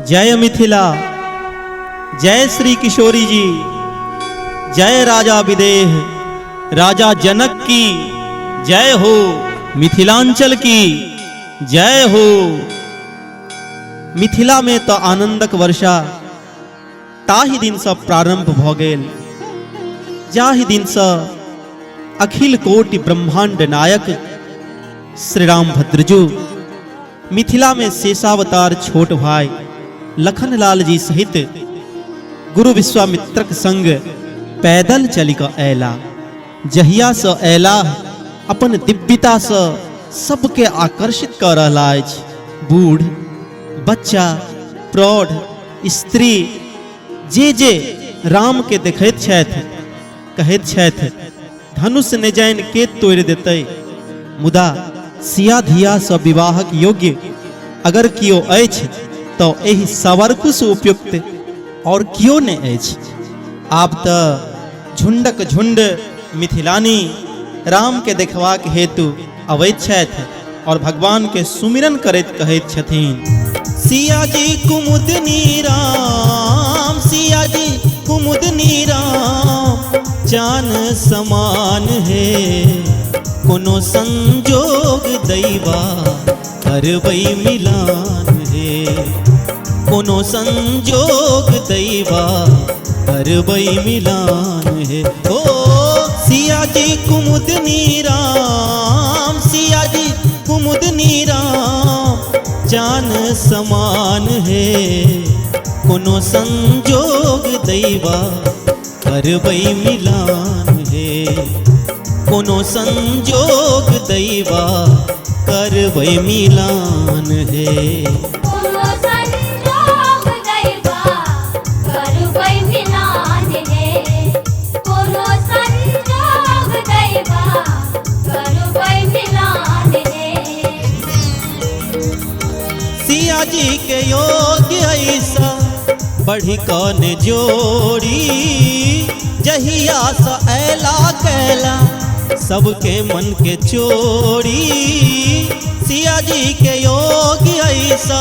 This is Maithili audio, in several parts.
जय मिथिला, जय श्री किशोरी जी, जय राजा विदेह, राजा जनक की जय हो, मिथिलांचल की जय हो। मिथिला में तो आनंदक वर्षा ताहि दिनसँ प्रारंभ भऽ गेल जाहि दिनसँ अखिल कोटि ब्रह्मांड नायक श्री राम भद्रजू मिथिला में शेषावतार छोट भाई लखनलाल जी सहित गुरु विश्वामित्रक संग पैदल चलि कऽ अयला। जहियासँ अयलाह अपन दिव्यतासँ सबके आकर्षित कऽ रहला अछि। बूढ़, बच्चा, प्रौढ़, स्त्री जे जे रामके देखैत छथि कहैत छथि धनुष ने जानि के तोड़ि देतै, मुदा सिया धियासँ विवाहक योग्य अगर कियो अछि तऽ एहि सवर्कुसँ उपयुक्त और कियो नहि अछि। आब तऽ झुंडक झुंड मिथिलानी रामके देखबाक हेतु अबैत छथि और भगवान के सुमिरन करैत कहैत छथिन, सिया जी कुमुदनी राम, सिया जी कुमुदनी राम, चान समान हे, कोनो संजोग दैवा करबै मिलान हे, कोनो संजोग दैवा करबै मिलान हे। ओ सिया जी कुमुदनी राम, सिया जी कुमुदनी राम, चान समान हे, कोनो संजोग दैवा करबै मिलान हे, कोनो संजोग दैवा करबै मिलान हे। कोनो संजोग दैवा करबै मिलान हे, कोनो संजोग दैवा करबै मिलान हे। सिया जी के योग्य ऐसा बढ़ी कौन जोड़ी, जहिया से ऐला कैला सबके मन के चोरी। सिया जी के योग्य ऐसा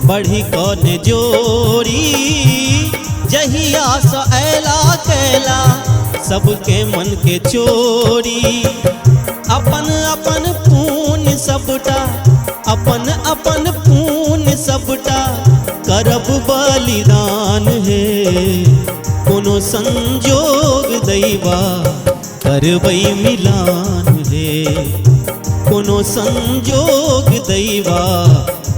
बढ़ी कौन जोड़ी, जहिया से ऐला कैला सबके मन के चोरी। अपन अपन पुण्य सबटा, अपन अपन पुण्य सबटा करब बलिदान हे, कोनो संजोग दैवा करबै मिलान हे, कोनो संजोग दैवा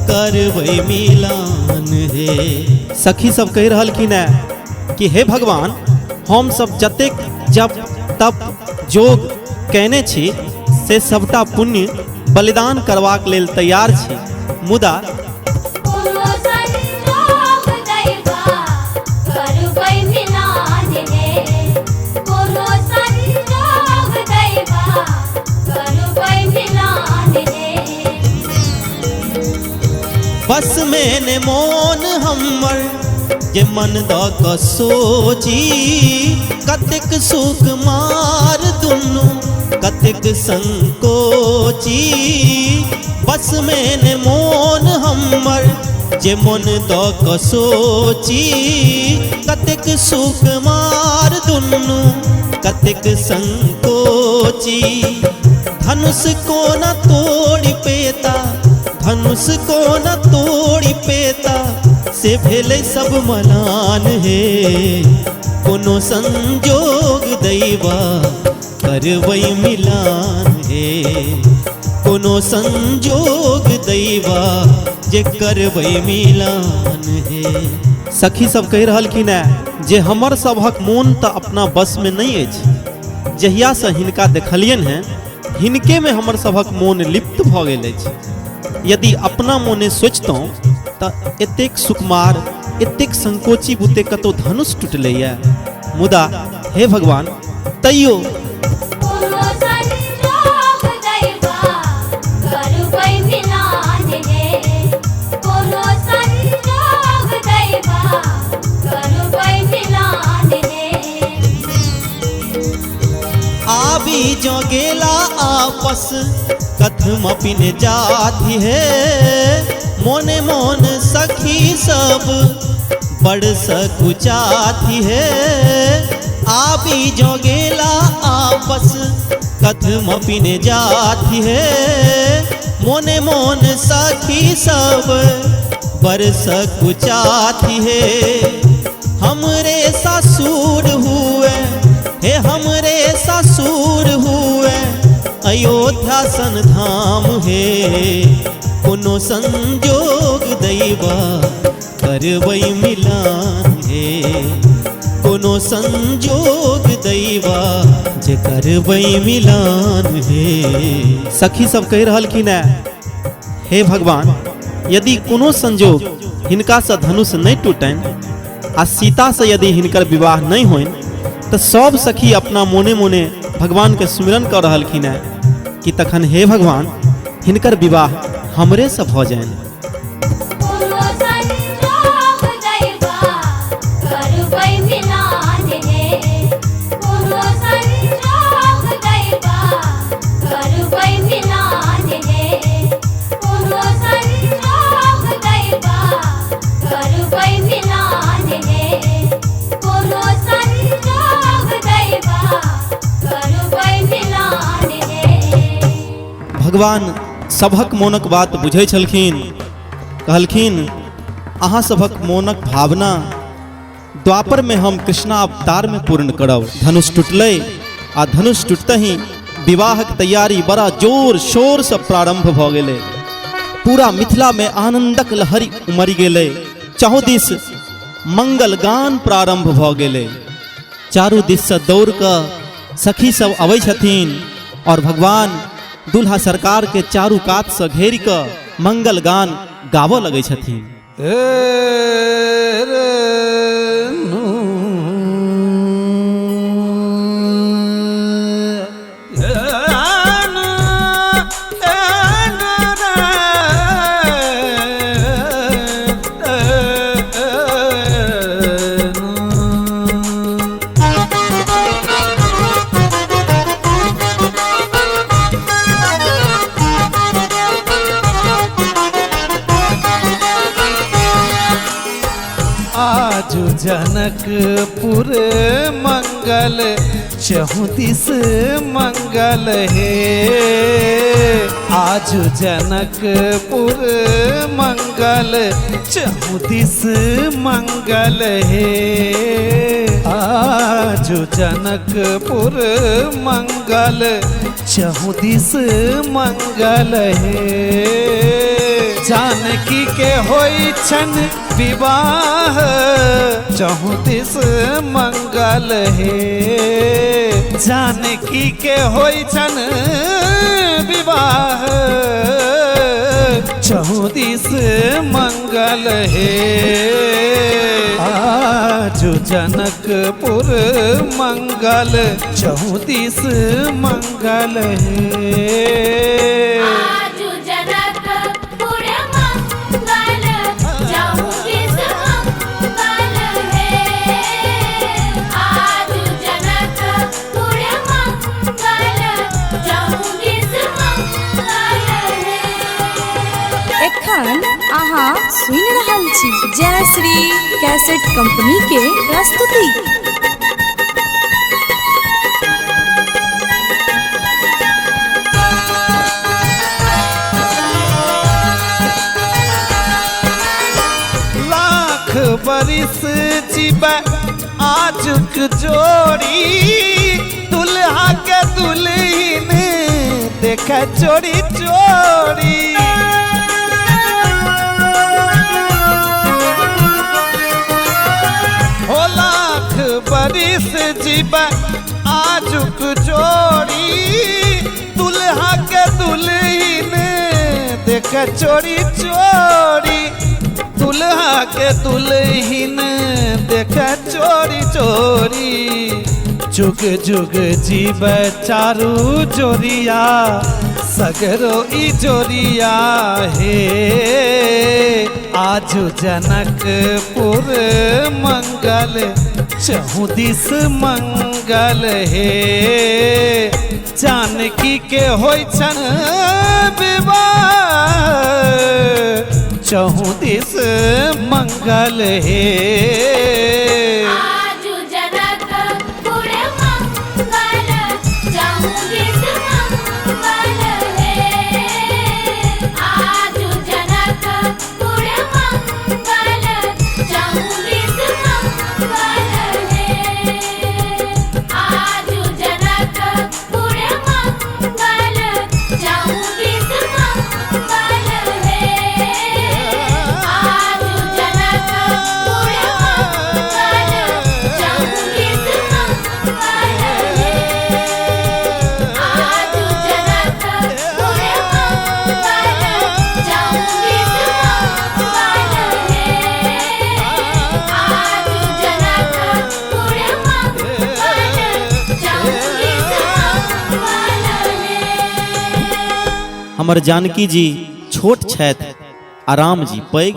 करबै मिलान हे। सखी सब कहि रहलखिन हेँ कि हे भगवान, हम सब जतेक जप तप योग कयने छी से सबटा पुण्य बलिदान करबाक लेल तैयार छी, मुदा कोनो संजोग दैवा करबै मिलान हे, कोनो संजोग दैवा करबै मिलान हे। बस में ने मोन हमर जे मन दऽ कऽ सोची, कतेक सुख मार दुनू कतेक संकोची। बस में ने मोन हमर जे मन दऽ कऽ सोची, कतेक सुख मार दुनू कतेक संकोची। धनुष कोना तोड़ि पेता, धनुष कोना तोड़ि पेता, से भेलै सब मलान हे, कोनो संजोग दैवा करबै मिलान हे, कोनो संजोग दैवा जे करबै मिलान हे। सखी सब कहि रहलखिन हेँ जे हमर सभक मोन तऽ अपना बसमे नहि अछि, जहियासँ हिनका देखलियनि हेँ हिनकेमे हमर सभक मोन लिप्त भऽ गेल अछि। यदि अपना मोने सोचितहुँ तऽ एतेक सुकुमार एतेक संकोची बुते कतौ धनुष टुटलैए, मुदा हे भगवान तैयो कोनो संजोग दैवा करबै मिलान हे, कोनो संजोग दैवा करबै मिलान हे। आबि जँ गेला आपस कथमपि ने जाथि हे, मोने मोन सखी सब बड़ सकुचाथी हे। आबी जो गेला आपस कथमपि ने जाथी हे। मोने मोन सखी सब बड़ सकुचाथी हे। हमरे ससुर हुए हे, हमरे ससुर हुए अयोध्या सन धाम हे। कोनो संजोग दैवा करबै मिलान हे। कोनो संजोग दैवा जे करबै मिलान हे। सखी सब कहि रहलखिन हेँ, हे भगवान, यदि कोनो संजोग हिनकासँ धनुष नहि टूटनि आ सीतासँ यदि हिनकर विवाह नहि होइन तऽ सब सखी अपना मोने मोने भगवानके सुमिरन कऽ रहलखिन हेँ कि तखन हे भगवान हिनकर विवाह हमरेसँ भऽ जानि। कोनो संजोग दैवा करबै मिलान हे। कोनो संजोग दैवा करबै मिलान हे। कोनो संजोग दैवा करबै मिलान हे। कोनो संजोग दैवा करबै मिलान हे। भगवान सभक मोनक बात बुझै छलखिन। कहलखिन, अहाँ सभक मोनक भावना द्वापर में हम कृष्णावतार में पूर्ण करब। धनुष टूटलै आ धनुष टूटतहि विवाहक तैयारी बड़ा जोर शोर से प्रारंभ भऽ गेलै। पूरा मिथिला में आनंदक लहरी उमड़ि गेलै। चहुँ दिस मंगल गान प्रारंभ भऽ गेलै। चारू दिससँ दौड़ कऽ सखी सब अबै छथिन और भगवान दूल्हा सरकार के चारू कात से घेरि कऽ मंगल गान गाबऽ लगै छथिन। आजु जनकपुर मंगल चहुदिस मंगल हे। आजु जनकपुर मंगल चहुदिस मंगल हे। आजु जनकपुर मंगल चहुदिस मंगल हे। जानकी के होई छन विवाह चहुदिस मंगल हे। जानकी के होई छन विवाह चहुदिस मंगल हे। आजु जनकपुर मंगल चहुदिस मंगल हे। आजु जनकपुर मंगल चहुदिस मंगल हे। आजु जनकपुर मंगल चहुदिस मंगल हे। एखन अहाँ सुनि रहल छी जयश्री कैसेट कंपनी के प्रस्तुति। लाख बरिस जीबै आजुक जोड़ी दुल्हा के दुल्हिन देखे चोरी चोरी। हो लाख बरिस जीबै आजुक जोड़ी दुल्हा के दुल्हिन देखे चोरी चोरी। दुल्हा के दुल्हिन देखे चोरी चोरी। जुग जुग जीवे चारू जोरिया सगरो ई जोरिया हे। आजु जनकपुर मंगल चहुदिस मंगल हे। जानकी के होई छन विवाह चहुँ दिस मंगल हे। आजु जनकपुर मंगल चहुँ दिस मंगल हे। आजु जनकपुर मंगल चहुँ दिस मंगल हे। आजु जनकपुर मंगल चहुँ दिस मंगल हे। आजु जनकपुर मंगल चहुँ दिस मंगल हे। आजु जनकपुर मंगल चहुँ दिस मंगल हे। आजु जनकपुर मंगल चहुँ दिस मंगल हे। हमर जानकी जी छोट छथि आ राम जी पैघ।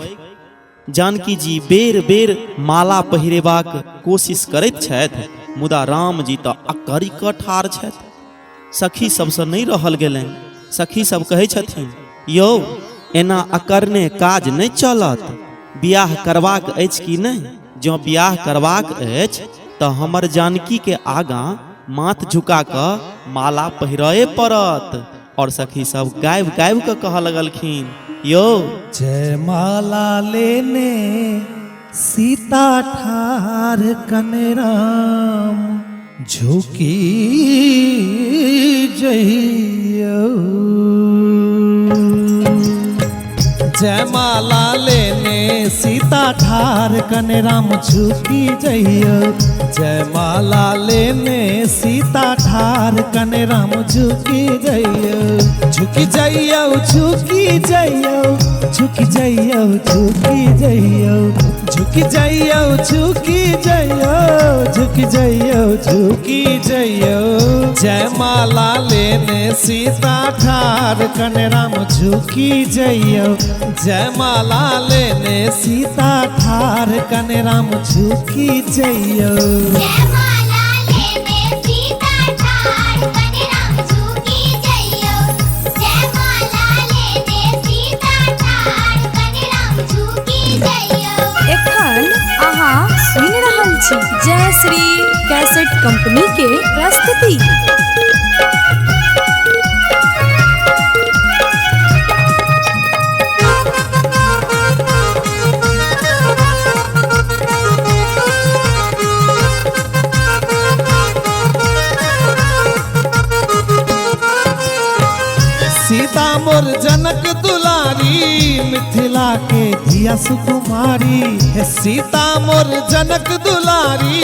जानकी जी बेर बेर माला पहिरेबाक कोशिश करैत छथि, मुदा राम जी तऽ अकड़ि कऽ ठाढ़ छथि। सखी सबसँ नहि रहल गेलनि। सखी सब कहै छथिन, यौ एना अकड़ने काज नहि चलत, बियाह करबाक अछि कि नहि? जँ बियाह करबाक अछि तऽ हमर जानकी के आगाँ माथ झुका कऽ माला पहिरए पड़त। और सखी सब गाबि गाबि कऽ कहऽ लगलखिन, यौ जयमाला लेने सीता ठार कने राम झुकी जइयौ। जयमाला लेने सीता ठार कने राम झुकी जइयौ। जयमाला लेने सीता ठार कने राम झुकी जइयौ। झुकी जइयौ झुकी जइयौ झुकी जइयौ झुकी जइयौ झुकी जइयौ झुकी जइयौ झुकी जइयौ झुकी जइयौ। जयमाला लेने सीता ठार कने राम झुकी जइयौ। जयमाला लेने सीता ठार कने राम झुकी जइयौ। जयमाला लेने सीता ठार कने राम झुकी जइयौ। जयमाला लेने सीता ठार कने राम झुकी जइयौ। एखन अहाँ सुनि रहल छी जय श्री कैसेट कंपनी के प्रस्तुति। सीता मोर जनक दुलारी मिथिला के धिया सुकुमारी। हे सीता मोर जनक दुलारी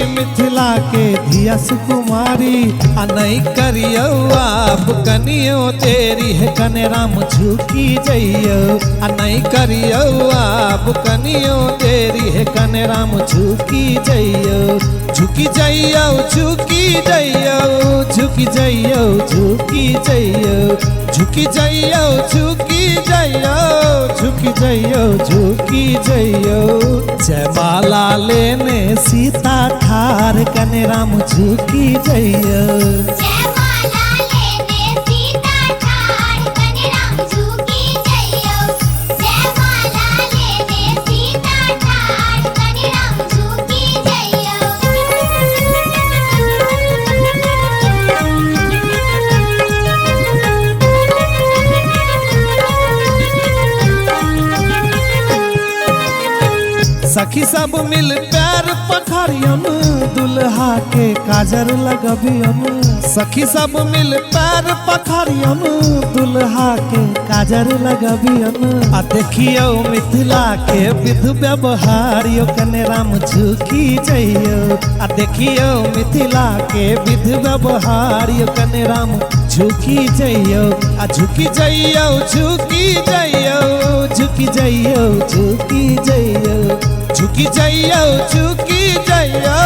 मिथिला के धिया सुकुमारी। आ नहीं करियौ आप कनियो तेरी है कने राम झुकी जइयौ। आ नहीं करियौ आप कनियो तेरी है कने राम झुकी जइयौ। झुकी जइयौ झुकी जइयौ झुकी जइयौ झुकी जइयौ झुकी जइयौ झुकी जइयौ झुकी जइयौ झुकी जइयौ। जयमाला लेने सीता ठार कने राम झुकी जइयौ। जयमाला लेने सीता ठार कने राम झुकी जइयौ। जयमाला लेने सीता ठार कने राम झुकी जइयौ। सखी सब मिल प्यार पखारियन दुल्हा के काजर लगबियन। सखी सब मिल प्यार पखारियन दुल्हा के काजर लगबियन। आ देखियौ मिथिला के विध व्यवहार यो कने राम झुकी जइयौ। आ देखियौ मिथिला के विध व्यवहार यो कने राम झुकी जइयौ। आ झुकी जइयौ झुकी जइयौ झुकी जइयौ झुकी जइयौ झुकी जइयौ झुकी जइयौ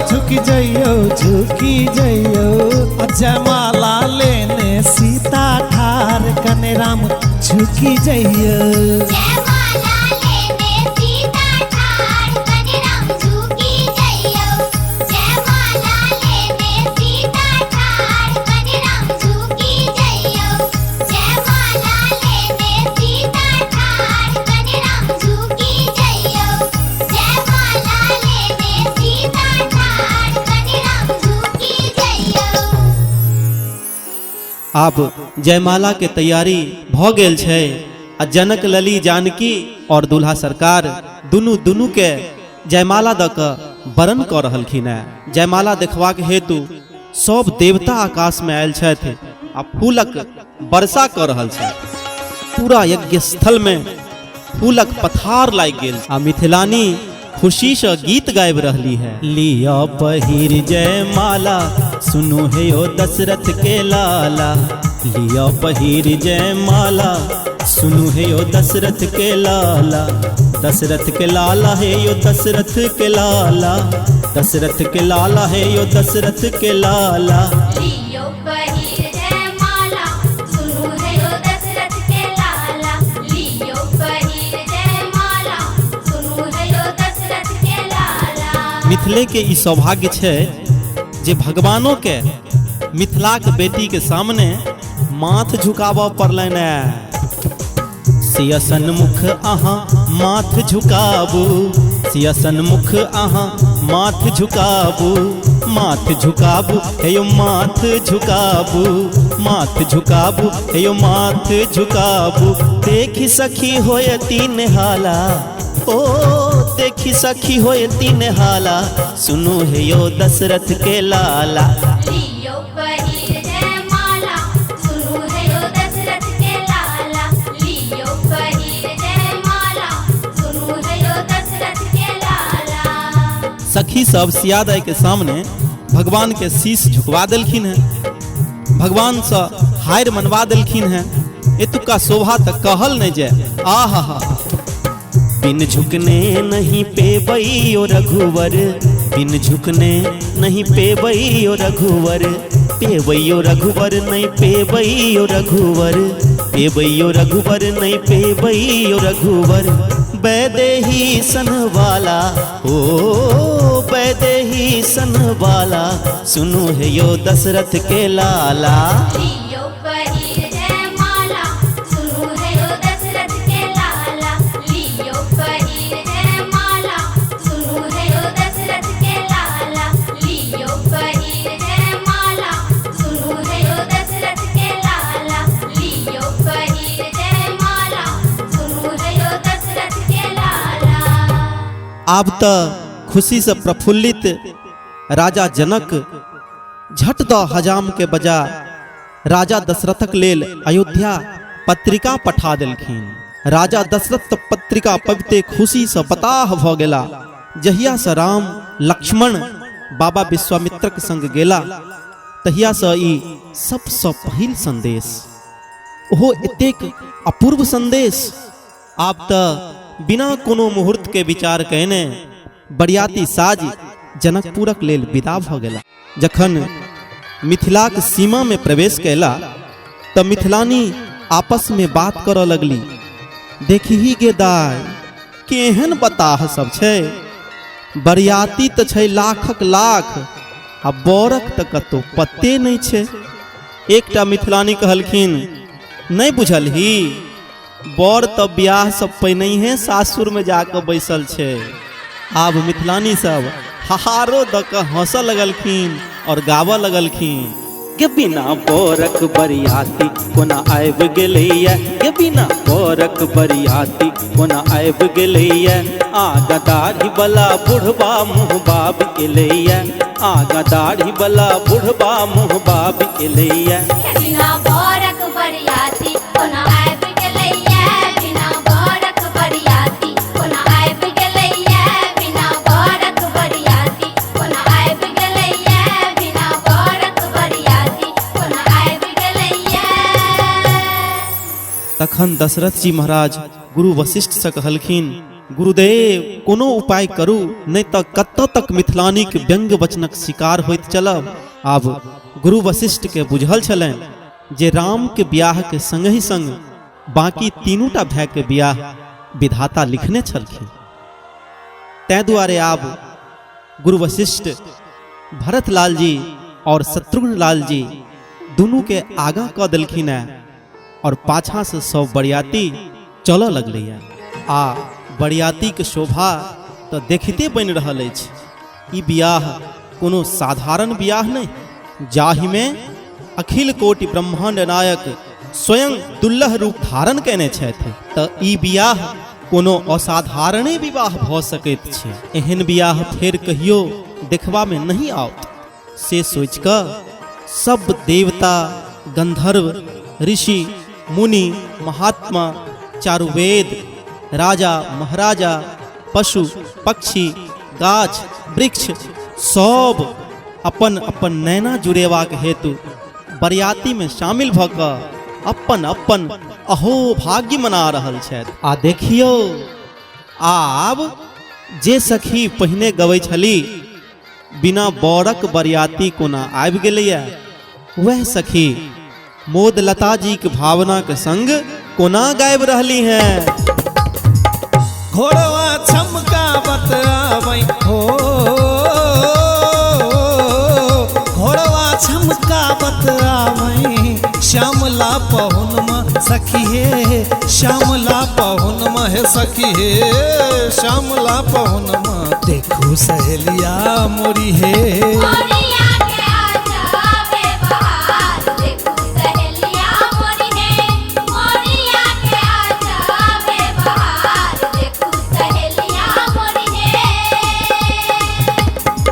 झुकी जइयौ झुकी जइयौ। आ जयमाला लेने सीता ठार कने राम झुकी जइयौ। जयमाला लेने सीता ठार कने राम झुकी जइयौ। जयमाला लेने सीता ठार कने राम झुकी जइयौ। जयमाला लेने सीता ठार कने राम आब जयमाला के तैयारी भऽ गेल छै आ जनक लली जानकी और दूल्हा सरकार दुनू दुनू के जयमाला दऽ कऽ वरण कऽ रहलखिन हेँ। जयमाला देखबाक हेतु सब देवता आकाश में आयल छथि आ फूलक वर्षा कऽ रहल छथि। पूरा यज्ञ स्थल में फूलक पथार लागि गेल आ मिथिलानी खुशीसँ गीत गाबि रहली है। लिअ पहिर जयमाला सुनू हे ओ दशरथ के लाला, लिअ पहिर जयमाला सुनू हे ओ दशरथ के लाला, दशरथ के लाला हे यो दशरथ के लाला, दशरथ के लाला हे यो दशरथ के लाला। लियो पहिर जयमाला सुनू हे ओ दशरथ के लाला, लियो पहिर जयमाला सुनू हे ओ दशरथ के लाला। मिथिले के ई सौभाग्य छै जे भगवानों के मिथिलाक बेटी के सामने माथ झुकाबऽ पड़लनि हेँ। सियसन मुख अहाँ माथ झुकाबू, सियसन मुख अहाँ माथ झुकाबू, माथ झुकाबू हे यो माथ झुकाबू, माथ झुकाबू हे यो माथ झुकाबू। देखि सखी होयती निहाला, ओ देखि सखी होयती निहाला, सुनू हे यो दशरथ के लाला। लियो पहिर जयमाला सुनू हे यो दशरथ के लाला, लियो पहिर जयमाला सुनू हे यो दशरथ के लाला। सखी सब सियादाई के सामने भगवान के शीश झुकवा देलखिन हैं, भगवान से हारि मनवा देलखिन हैं। एतुका शोभा तऽ कहल नहि जाय। आहा हा। बिन झुकने नहीं पेबई ओ रघुवर, बिन झुकने नहीं पेबई ओ रघुवर, पेबई ओ रघुवर नहीं पेबई ओ रघुवर, पेबई ओ रघुवर नहीं पेबई ओ रघुवर। वैदेही सनवाला, ओ वैदेही सनवाला, सुनू हे यो दशरथ के लाला। लियो पहिर जयमाला सुनू हे यो दशरथ के लाला, लियो पहिर जयमाला सुनू हे यो दशरथ के लाला, लियो पहिर जयमाला सुनू हे यो दशरथ के लाला, लियो पहिर जयमाला सुनू हे यो दशरथ के लाला। आब तऽ खुशी से प्रफुल्लित राजा जनक झट दऽ हजाम के बजा राजा दशरथक लेल अयोध्या पत्रिका पठा देलखिन। राजा दशरथ तऽ पत्रिका पबिते खुशी से बताह भऽ गेला। जहिया से राम लक्ष्मण बाबा विश्वामित्रक संग गेला तहिया से ई सबसँ पहिल संदेश, ओहो एतेक अपूर्व संदेश। आब तऽ बिना कोनो मुहूर्त के विचार कयने बरियाती साज जनकपुरक लेल विदा भऽ गेला। जखन मिथिलाक सीमा में प्रवेश कयला तऽ मिथिलानी आपस में बात करऽ लगली, देखही गे दाइ केहन बताह सब छै, बरियाती तऽ छै लाखक लाख आ बरक तऽ कतौ पते नहि छै। एकटा मिथिलानी कहलखिन, नहि बुझलही, बर तऽ बियाहसँ पहिनहिए सासुरमे जाकऽ बैसल छै। आब मिथिलानी सब हहारो दऽ कऽ हँसऽ लगलखिन आओर गाबऽ लगलखिन। गे बिना बरक बरियाती कोना आबि गेलैया, गे बिना बरक बरियाती कोना आबि गेलैया, आगा दाढ़ी वाला बुढ़बा मुँह बाबि एलैया, आगा दाढ़ी वाला बुढ़बा मुँह बाबि एलैया। बिना बरक बरियाती कोना आबि गेलैया, बिना बरक बरियाती कोना आबि गेलैया, बिना बरक बरियाती कोना आबि गेलैया, बिना बरक बरियाती कोना आबि गेलैया। तखन दशरथ जी महाराज गुरु वशिष्ठ से कहलखिन, गुरुदेव कोनो उपाय करू, नहि तऽ कतऽ तक मिथिलानीक व्यंग्य वचनक शिकार होइत चलब। आब गुरु वशिष्ठ के बुझल छलनि जे राम के बियाह के संगहि संग बाकी तीनूटा भाय के बियाह विधाता लिखने छलखिन। तैं दुआरे आब गुरु वशिष्ठ भरत लाल जी और शत्रुघ्न लाल जी दुनू के आगाँ कऽ देलखिन हेँ और पाछाँ से सब बरियाती चलऽ लगलैए आ बरियातीके शोभा तऽ देखिते बनि रहल अछि। ई बियाह कोनो साधारण बियाह नहि, जाहिमे अखिल कोटि ब्रह्मांड नायक स्वयं दुल्लह रूप धारण कयने छथि, तऽ ई बियाह कोनो असाधारणे विवाह भऽ सकैत छै। एहन बियाह फेर कहियो देखबामे नहि आओत, से सोचि कऽ सब देवता, गंधर्व, ऋषि, मुनि, महात्मा, चारू वेद, राजा महाराजा, पशु पक्षी, गाछ वृक्ष सब अपन अपन नैना जुड़ेबाक हेतु बरियातीमे शामिल भऽ कऽ अपन अपन अहो भाग्य मना रहल छथि। आ देखियौ, आब जे सखी पहिने गबै छली बिना बरक बरियाती कोना आबि गेलैए, वएह सखी मोद लता जीक भावनाक संग कोना गाबि रहली हैं। घोड़वा छमकावत आबै हो, घोड़वा छमकावत आबै, श्यामला पहुनमा सखी हे, श्यामला पहुनमा हे सखी हे, श्यामला पहुनमा देखू सहेलिया मोरी हे। मोरिया के आजावे बहार, देखू सहेलिया मोरी हे। मोरिया के आजावे बहार, देखू सहेलिया मोरी हे।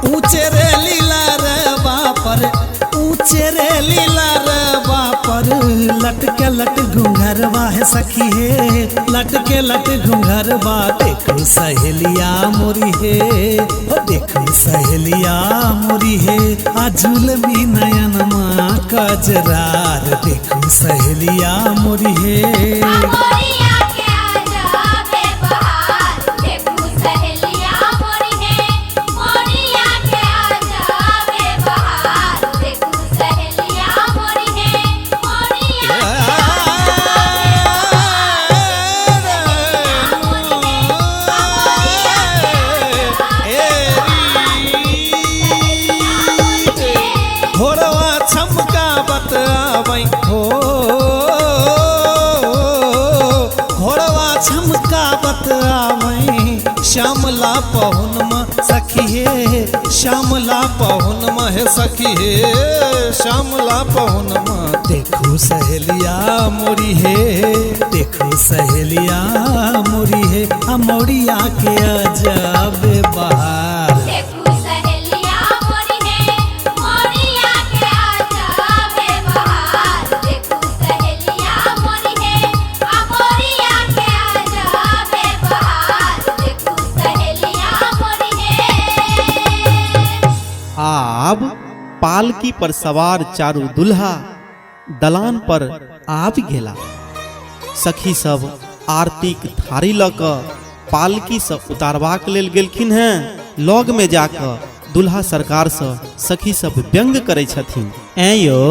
ऊंचे रे लीला रे बापर, ऊंचे रे लीला रे बापर, लटके लट घुंघरवा है सखी हे, लटके लट घुंघरवा देखू सहेलिया मोरी हे, हो देखू सहेलिया मोरी हे। आ झुलमी नयन माँ कजरार देखू सहेलिया मोरी हे। मोरिया के आजावे बहार, देखू सहेलिया मोरी हे। मोरिया के आजावे बहार, देखू सहेलिया मोरी हे। मोरिया घोड़वा छमकावत आबै हो, घोड़वा छमकावत आबै, श्यामला पहुनमा सखी हे, श्यामला पहुनमा हे सखी हे, श्यामला पहुनमा देखू सहेलिया मोरी हे, देखू सहेलिया मोरी हे। आ मोरिया के अजब बहार, देखू सहेलिया मोरी हे। मोरिया के आजावे बहार, देखू सहेलिया मोरी हे। आ मोरिया के आजावे बहार, देखू सहेलिया मोरी हे। आब पालकी पर सवार चारू दुल्हा दलान पर आबि गेला। सखी सब आरतीक थारी लऽ कऽ पालकीसँ उतारबाक लेल गेलखिन हेँ। लग में जाकऽ दुल्हा सरकारसँ सखी सब व्यंग करै छथिन, ऐं यौ,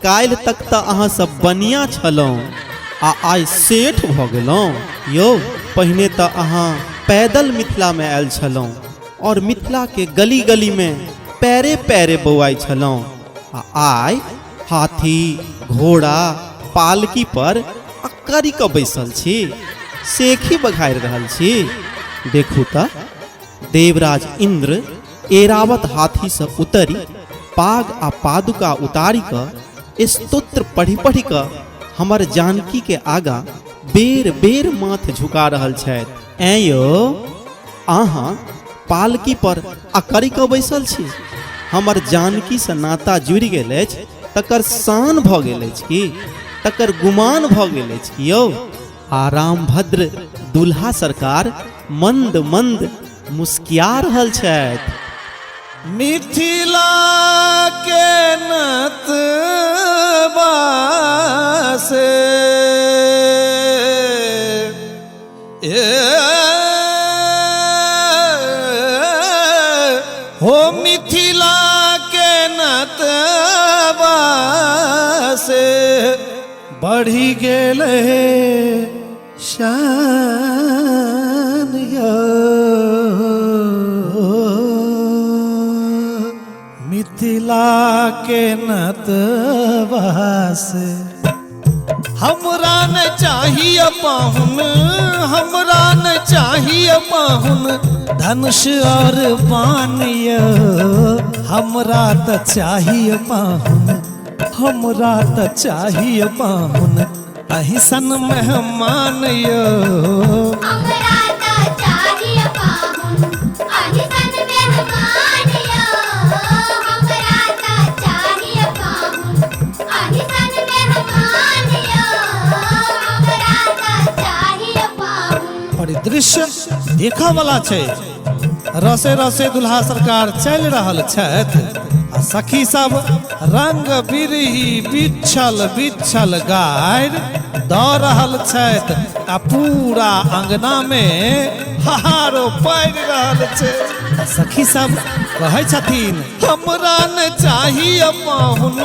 काल्हि तक तऽ अहाँ सब बनिया छलहुँ आ आइ सेठ भऽ गेलहुँ। यौ, पहिने तऽ अहाँ पैदल मिथिलामे आयल छलहुँ और मिथिला के गली गली में पैरे पैरे बौआइ छलहुँ, आ आइ हाथी घोड़ा पालकी पर अकड़ि कऽ बैसल छी, सेखी बघारि रहल छी। देखू तऽ देवराज इंद्र एरावत हाथीसँ उतरि पाग आ पादुका उतारि कऽ स्तोत्र पढ़ि पढ़ि कऽ हमर जानकी के आगाँ बेर बेर माथ झुका रहल छथि। ऐं यौ, अहाँ पालकी पर अकड़ि कऽ बैसल छी, हमर जानकीसँ नाता जुड़ि गेल अछि तकर शान भऽ गेल अछि की, तकर गुमान भऽ गेल अछि की यौ? आ रामभद्र दुल्हा सरकार मंद मंद मुस्किया रहल छथि। मिथिला के नतबा से ए हो, मिथिला के नतबा से बढ़ी गेल शान यो, मिथिला के नतबा से। हमरा न चाहिए पाहुन, हमरा न चाहिए पाहुन धनुष और बाण यो, हमरा त चाहिए पाहुन हमरा त चाहिए पाहुन अहिसन मेहमान यो। हमरा त चाहिए पाहुन अहिसन मेहमान यो। हमरा त चाहिए पाहुन अहिसन मेहमान यो। हमरा त चाहिए पाहुन। परिदृश्य देखऽ वाला छै। रसे रसे दुल्हा सरकार चलि रहल छथि आ सखी सब रंग बिरही बिछल बिछल गारि दऽ रहल छथि आ पूरा अंगना मे हाहारो पड़ि रहल छै। आ सखी सब कहै छथिन, हमरा ने चाही पाहुन,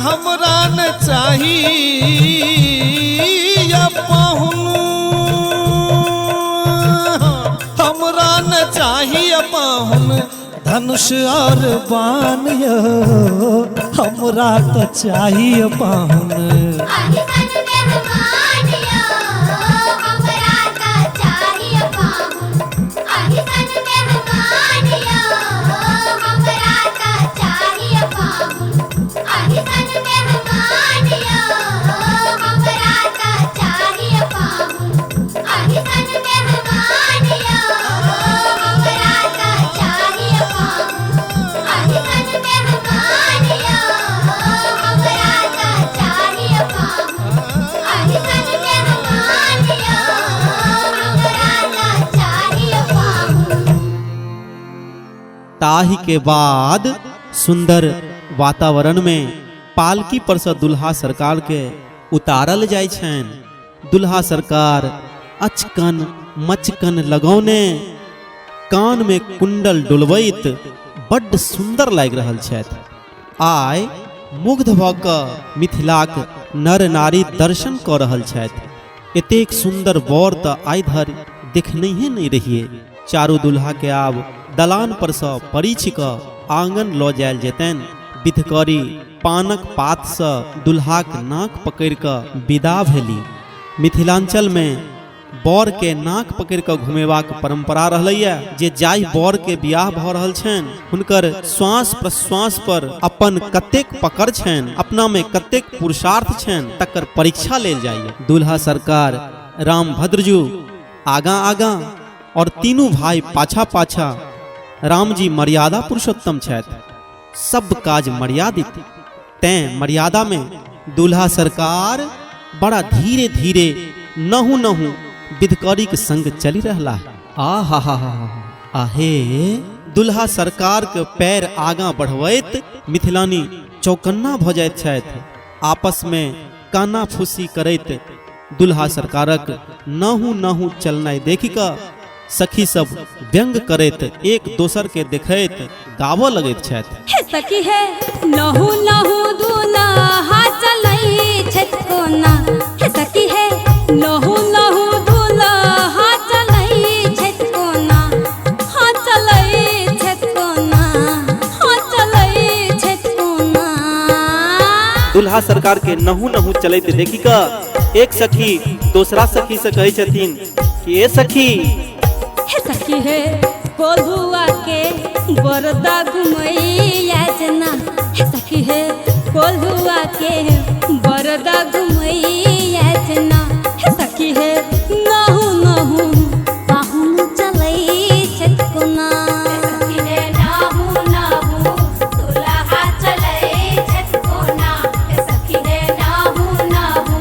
हमरा ने चाही पाहुन, हमरा न चाहिए पाहुन धनुष और बाण यो, हमरा त चाहिए पाहुन। अहिसन मेहमान यो। हमरा त चाहिए पाहुन अहिसन मेहमान यो। हमरा त चाहिए पाहुन अहिसन मेहमान यो। हमरा त चाहिए पाहुन अहिसन मेहमान यो। हमरा त चाहिए पाहुन अहिसन मेहमान यो। हमरा त चाहिए पाहुन अहिसन मेहमान यो। हमरा त चाहिए पाहुन। ताहि के बाद सुंदर वातावरण में पालकी पर से दुल्हा सरकार के उतारल जाइ छनि। दुल्हा सरकार अचकन मचकन लगौने कान में कुंडल डोलबैत बड्ड सुंदर लागि रहल छथि। आइ मुग्ध भऽ कऽ मिथिलाक नर नारी दर्शन कऽ रहल छथि। एतेक सुंदर वर तऽ आइ धरि देखनहिए नहि रहियै। चारू दुल्हा के आब दलान पर सँ परिछि कऽ आंगन लऽ जायल जेतनि। विधकरी पानक पात सँ दुल्हाक नाक पकड़ि कऽ विदा भेली। मिथिलांचल में बर के नाक पकड़ि कऽ घुमेबाक परंपरा रहलैए जे जाहि बर के बियाह भऽ रहल छनि हुनकर श्वास प्रश्वास पर अपन कतेक पकड़ छनि, अपना में कतेक पुरुषार्थ छनि, तकर परीक्षा लेल जाइए। दुल्हा सरकार रामभद्रजू आगाँ आगाँ और तीनू भाई पाछा पाछा। रामजी मर्यादा पुरुषोत्तम छथि, सब काज मर्यादित, तैं मर्यादा में दूल्हा सरकार बड़ा धीरे धीरे नहु नहु विधकरी के संग चलि रहला। आ हा हा हा हा आहे दुल्हा सरकार के पैर आगाँ बढ़बैत मिथिलानी चौकन्ना भऽ जाइत छथि। आपस में काना फूसी करैत दुल्हा सरकारक नहु नहु चलनाइ देखि कऽ सखी सब व्यंग करैत एक दोसर के देखैत गाबऽ लगैत छथि। हे सखी हे नहु नहु दुल्हा चलै छथि कोना। हे सखी हे नहु नहु दुल्हा चलै छथि कोना। हाँ चलै छथि कोना, हाँ चलै छथि कोना। दुल्हा सरकार के नहु नहु चलैत देखि कऽ एक सखी दोसरा सखी से कहै छथिन कि ए सखी, हे सखी हे कोल्हुआ के बरदा घुमैया जना। हे सखी हे कोल्हुआ के बरदा घुमैया जना। हे सखी हे नहु नहु पाहुन चलै छथि कोना। हे सखी हे नहु नहु दुल्हा चलै छथि कोना। हे सखी हे नहु नहु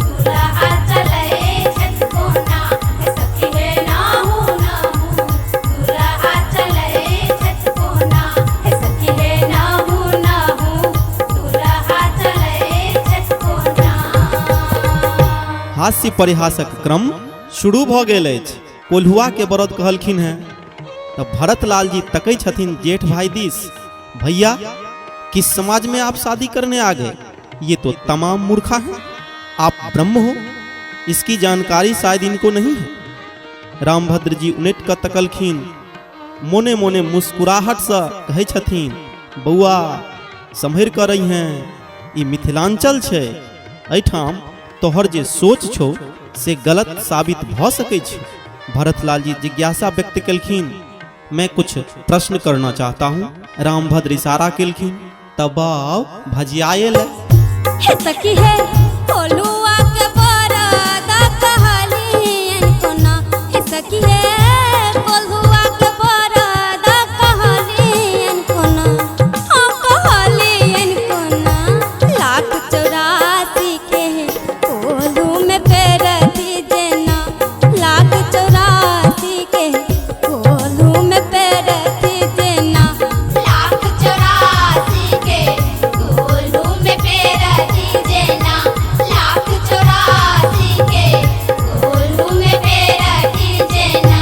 दुल्हा चलै छथि कोना। हे सखी हे नहु नहु दुल्हा चलै छथि कोना। हे सखी हे नहु नहु दुल्हा चलै छथि कोना। हास्य परिहासक क्रम शुरू भऽ गेल अछि। कोल्हुआ के बरद कहलखिन हेँ तऽ भरतलाल जी तकै छथिन जेठ भाई दिस, भैया किस समाज में आप शादी करने आ गए, ये तो तमाम मूर्खा हैं, आप ब्रह्म हो, इसकी जानकारी शायद इनको नहीं है। रामभद्र जी उनटि कऽ तकलखिन, मोने मोने मुस्कुराहटसँ कहै छथिन, बौआ सम्हरि कऽ रहिहेँ, ई मिथिलांचल छै, एहिठाम तोहर जे सोच छौ से गलत साबित भऽ सकै छै। भरतलाल जी जिज्ञासा व्यक्त केलखिन, मैं कुछ प्रश्न करना चाहता हूँ। रामभद्र इशारा केलखिन तब बाउ भजियाएल। हे सखी हे कोल्हुआ के बरदा कहलियन कोना। हे सखी हे कोल्हुआ के बरदा कहलियन कोना, हाँ कहलियन कोना। लाख 84 के कोल्हू में पेरती जेना, लाख 84 के कोल्हू में पेरती जेना। लाख 84 के कोल्हू में पेरती जेना, लाख 84 के कोल्हू में पेरती जेना।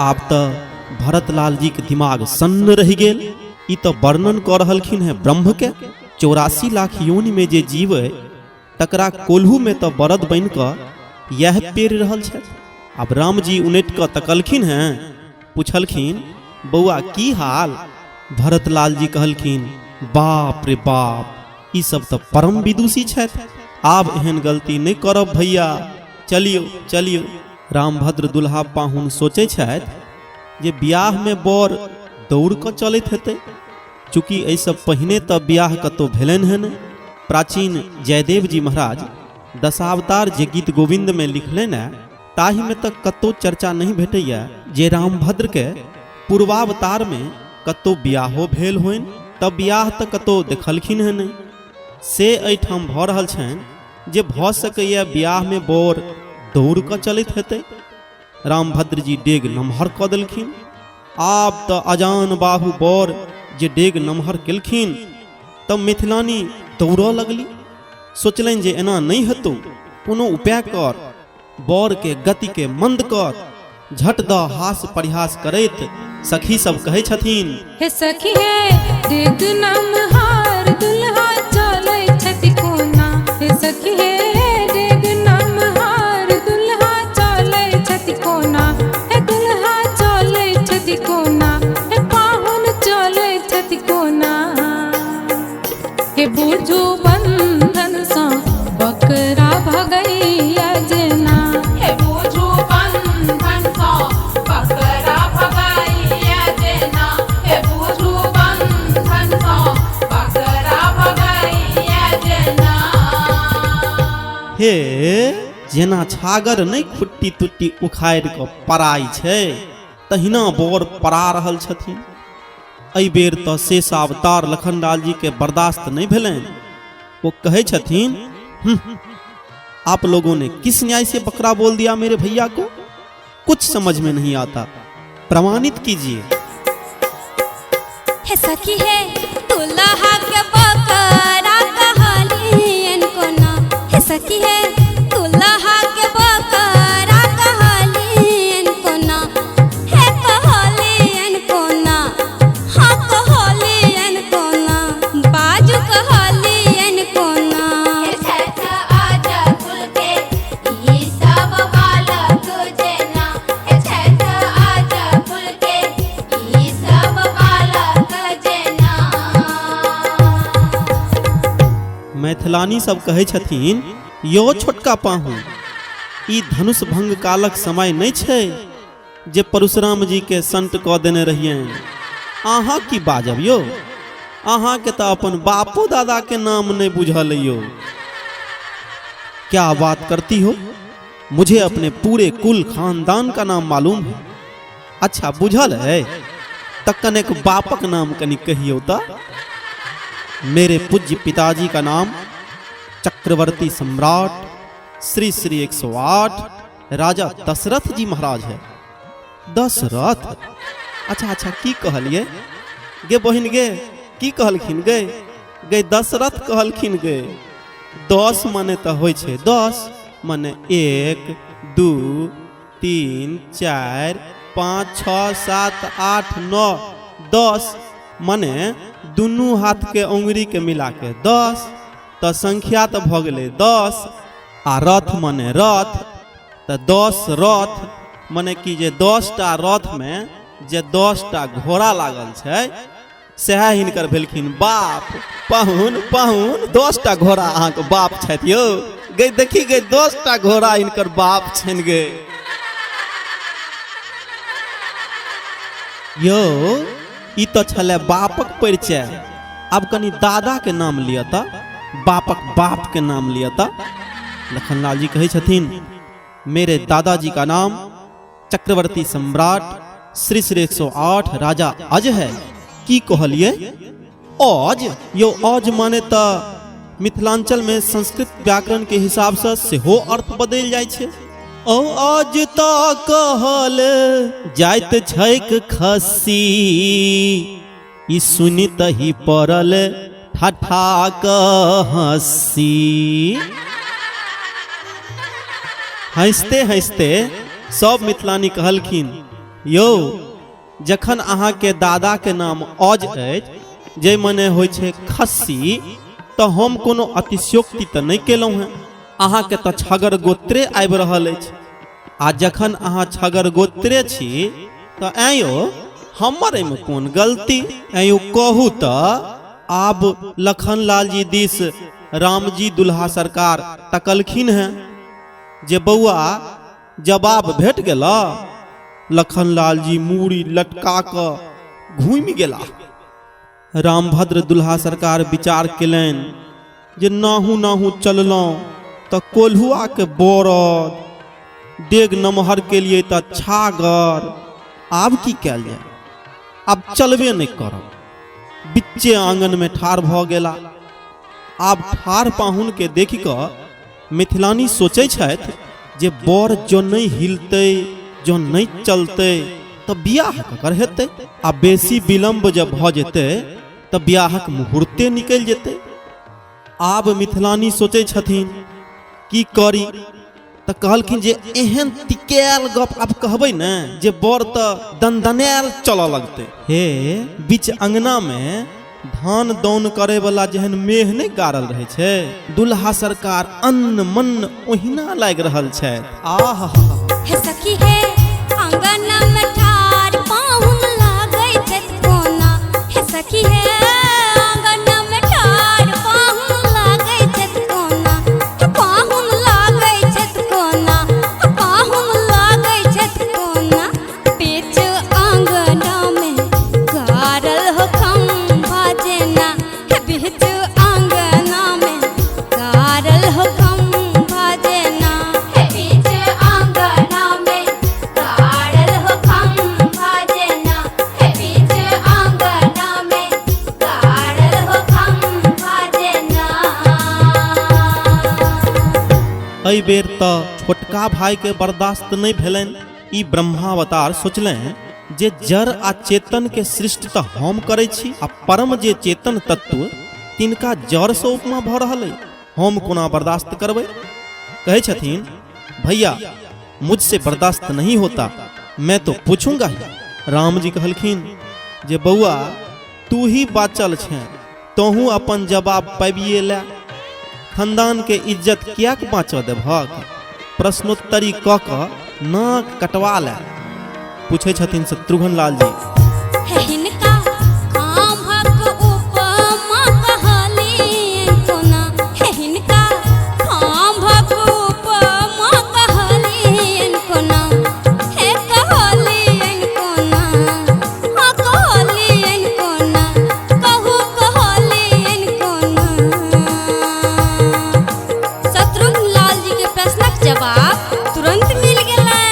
आब तऽ भरतलाल जी के दिमाग सन्न रहि गेल। ई तऽ वर्णन कऽ रहलखिन हेँ ब्रह्मके। 84 लाख योनिमे जे जीव अइ तकरा कोल्हूमे तऽ बरद बनि कऽ इएह पेरि रहल छथि। आब रामजी उनटि कऽ तकलखिन हेँ, पुछलखिन बौआ की हाल? भरतलाल जी कहलखिन बाप रे बाप, ई सब तऽ परम विदुषी छथि, आब एहन गलती नहि करब भैया, चलियौ चलियौ। रामभद्र दुल्हा पाहुन सोचै छथि जे बियाहमे बर दौड़ कऽ चलैत हेतै, चूँकि एहिसँ पहिने तऽ बियाह कतहु भेलनि हेँ नहि। प्राचीन जयदेव जी महाराज दशावतार जे गीत गोविन्दमे लिखलनि हेँ ताहिमे तऽ कतहु चर्चा नहि भेटैए जे रामभद्रके पूर्वावतारमे कतहु बियाहो भेल होइन, तऽ बियाह तऽ कतहु देखलखिन हेँ नहि। से एहिठाम भऽ रहल छनि जे भऽ सकैए बियाहमे बर दौड़ कऽ चलैत हेतै। रामभद्र जी डेग नमहर कऽ देलखिन। आब तऽ अजान बाहु बर जे डेग नमहर केलखिन तब मिथिलानी दौड़ऽ लगली। सोचलनि जे एना नहि हेतौ, कोनो उपाय कर, बरके गतिके मंद कर। झट दऽ हास परिहास करैत सखी सब कहै छथिन, हे सखी हे डेग नमहार दुल्हा चलै छथि कोना। हे सखी हे डेग नमहार दुल्हा चलै छथि कोना। हे दुल्हा चलै छथि कोना, हे पाहुन चलै छथि कोना। हे बुझू बंधन सँ बकरा भगैया जेना। हे बुझू बंधन सँ बकरा भगैया जेना, हे बुझू बंधन सँ बकरा भगैया जेना। हे जेना छागर नहि खुट्टी तुट्टी उखाड़ि कऽ पड़ाइ छै तहिना बर पड़ा रहल छथिन। एहि बेर तऽ शेषावतार लखनलाल जी के बर्दाश्त नहि भेलनि। वो कहै छथिन, आप लोगों ने किस न्याय से बकरा बोल दिया मेरे भैया को, कुछ समझ में नहीं आता, प्रमाणित कीजिए। हे सखी हे दुल्हा के बकरा कहलियन कोना। हे सखी हे दुल्हा के बकरा कहलियन कोना। हे कहलियन कोना, हाँ कहलियन कोना, बाजू कहलियन कोना। हे छठ आजा कुल के ई सब बालक जेना, हे छठ आजा कुल के ई सब बालक जेना। मैथिलानी सब कहै छथिन, यो छोटका पाहुन, ई धनुष भंग कालक समय नहि छै जे परशुराम जी के संत कऽ देने रहियनि। अहाँ की बाजब यौ, अहाँके तऽ अपन बापो दादा के नाम नहि बुझल यौ। क्या बात करती हो, मुझे अपने पूरे कुल खानदान का नाम मालूम है। अच्छा बुझल है तऽ कनेक बापक नाम कनि कहियौ तऽ। मेरे पूज्य पिताजी का नाम चक्रवर्ती सम्राट श्री श्री 108 राजा दशरथ जी महाराज है। दशरथ, अच्छा अच्छा की कहलिए गे बहिन गे, की कहलखिन गे? गे दशरथ कहलखिन गे। 10 माने तऽ होइ छै 10 माने 1 2 3 4 5 6 7 8 9 10 माने दुनू हाथके उंगरीके मिलाके 10, तऽ संख्या तऽ भऽ गेलै 10। आ रथ माने रथ, तऽ 10 रथ माने कि जे 10टा रथमे जे 10टा घोड़ा लागल छै सएह हिनकर भेलखिन बाप। पाहुन पाहुन 10टा घोड़ा अहाँके बाप छथि यौ। गई देखी गई 10टा घोड़ा हिनकर बाप छनि गे। यौ ई तऽ छलै बापक परिचय। आब कनि दादाके नाम लिअ तऽ, बापक बापके नाम लिअ तऽ। लखनलाल जी कहै छथिन, मेरे दादाजी का नाम चक्रवर्ती सम्राट श्री श्री 108 राजा अज है। की कहलिए अज? यो अज माने तऽ मिथिलांचल में संस्कृत व्याकरण के हिसाब से सेहो अर्थ बदलि जाइ छै। ओ अज तऽ कहल जाइत छैक खस्सी, ई सुनितहि पड़ल ठठा कऽ हँसी। हँसिते हँसिते सब मिथिलानी कहलखिन, यौ जखन अहाँके दादाके नाम अज अछि, जे मने होइ छै खस्सी, तऽ हम कोनो अतिशयोक्ति तऽ नहि केलहुँ हेँ। अहाँके तऽ छगर गोत्रे आबि रहल अछि, आ जखन अहाँ छगर गोत्रे छी तऽ ऐं यौ हमर एहिमे कोन गलती? ऐं यौ कहू तऽ। आब लखनलाल जी दिस रामजी दुल्हा सरकार तकलखिन हेँ जे बौआ जवाब भेट गेल। लखनलाल जी मूड़ी लटका कऽ घूमि गेला। रामभद्र दुल्हा सरकार विचार केलनि जे नाहू नाहू चललहुँ तऽ कोल्हुआके बरद, डेग नमहर केलियै तऽ छागर, आब की कयल जाय? आब चलबे नहि करब। बिच्चे आङनमे ठाढ़ भऽ गेला। आब ठाढ़ पाहुनके देखि कऽ मिथिलानी सोचै छथि जे बर जँ नहि हिलतै, जँ नहि चलतै तऽ बियाह ककर हेतै? आ बेसी विलम्ब जँ भऽ जेतै तऽ बियाहक मुहूर्ते निकलि जेतै। आब मिथिलानी सोचै छथिन की करी? तऽ कहलखिन जे एहन तिकायल गप आब कहबै ने जे बर तऽ दनदनायल चलऽ लगतै। हे बीच अङ्गनामे धान दौन करैवला जेहन मेह नहि गाड़ल रहै छै, दुल्हा सरकार अन्न मन्न ओहिना लागि रहल छथि। आहा हे सखी हे आंगन में ठार पाहुन लागै छथि कोना। हे सखी हे आंगन में ठार पाहुन लागै छथि कोना। पाहुन लागै छथि कोना, पाहुन लागै छथि कोना। पेच आंगन में गारल हो खम्भा जेना। बीच आंगन में गारल हो खम्भा जेना। हे बीच आंगना में गाड़ल हो खम्भा जेना। हे बीच आंगना में गाड़ल हो खम्भा जेना। एहि बेर तऽ छोटका भाइके बर्दाश्त नहि भेलनि। ई ब्रह्मावतार सोचलनि जे जड़ आ चेतन के सृष्टि तऽ हम करै छी, आ परम जे चेतन तत्व तिनका जड़सँ उपमा भऽ रहल अइ, हम कोना बर्दाश्त करबै? कहै छथिन, भैया मुझसे बर्दाश्त नहीं होता, मैं तो पूछूंगा ही। रामजी कहलखिन जे बौआ तू ही बाचल छें, तोहूँ अपन जवाब पाबिए ले। खानदान के इज्जत किएक बाँचऽ देबहक? प्रश्नोत्तरी कऽ कऽ नाक कटवा ले। पूछै छथिन शत्रुघ्न लाल जी। हे हिनका खाम्हक उपमा कहलियनि कोना। हे हिनका खाम्हक उपमा कहलियनि कोना। हे कहलियनि कोना, हाँ कहलियनि कोना, कहू कहलियनि कोना। शत्रुघ्न लाल जी के प्रश्नक जवाब तुरंत मिल गेलनि।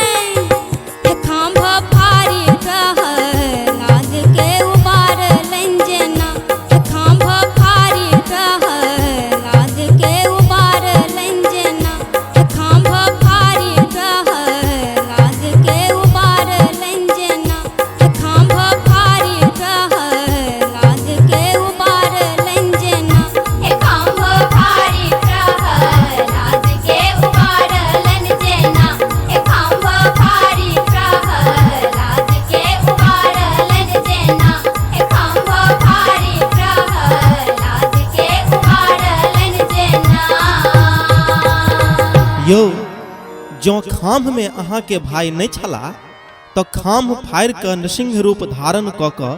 हे खाम्भ फाड़ि प्रहलाद के उबारलनि जेना। हे खाम्भ फाड़ि प्रहलाद के उबारलनि जेना। हे खाम्भ फाड़ि प्रहलाद के उबारलनि जेना। हे खाम्भ फाड़ि प्रहलाद के उबारलनि जेना। हे खाम्भ फाड़ि प्रहलाद के उबारलनि जेना। हे खाम्भ फाड़ि प्रहलाद के उबारलनि जेना। हे खाम्भ फाड़ि प्रहलाद के उबारलनि जेना। यौ जँ खाम्हमे अहाँके भाय नहि छला तऽ खाम्ह फाड़ि कऽ नृसिंह रूप धारण कऽ कऽ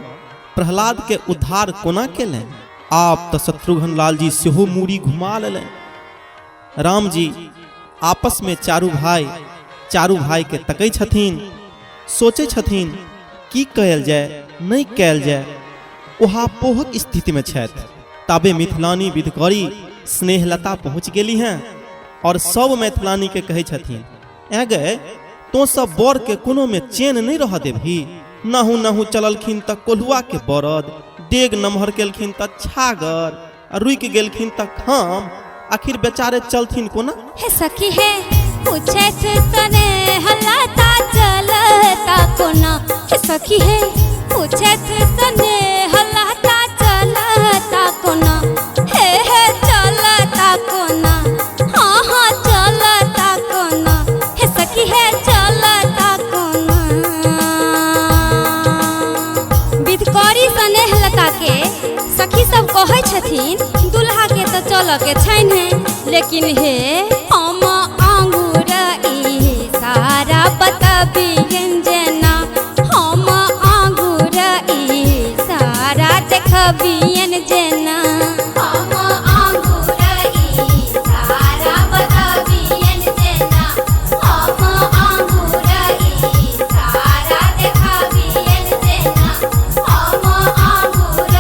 प्रहलादके उद्धार कोना केलनि? आब तऽ शत्रुघ्न लाल जी सेहो मूड़ी घुमा लेलनि। रामजी आपसमे चारू भाय चारू भायके तकै छथिन, सोचै छथिन की कयल जाय नहि कयल जाय। उहापोहक स्थितिमे छथि। ताबे मिथिलानी विधकरी स्नेहलता पहुँच गेली हैं और सब मैथिलानीके कहै छथिन, ऐ गए तो सब बर के कोनो में चैन नहीं रह देबही। नहु नहु चललखिन तऽ कोल्हुआ के बरद, डेग नमहर केलखिन तऽ छागर, आ रुकि गेलखिन तऽ खाम, आखिर बेचारे चलथिन कोना। हे सखी हे पूछे से सने हलाता चलता कोना। हे सखी हे पूछे से सने हलाता चलता कोना। हे हे चलता कोना, हाँ हाँ चलता कोना। हे सखी हे चलता कोना। विधकरी स्नेहलता के सखी सब कहै छथिन दुल्हा के तऽ चलऽ के छैन्हे, लेकिन हे हम आंगुर इशारा बतबियन जेना, हम आंगुर इशारा देखबियन जेना। हम आंगुर इशारा बतबियन जेना, हम आंगुर इशारा देखबियन जेना, हम आंगुर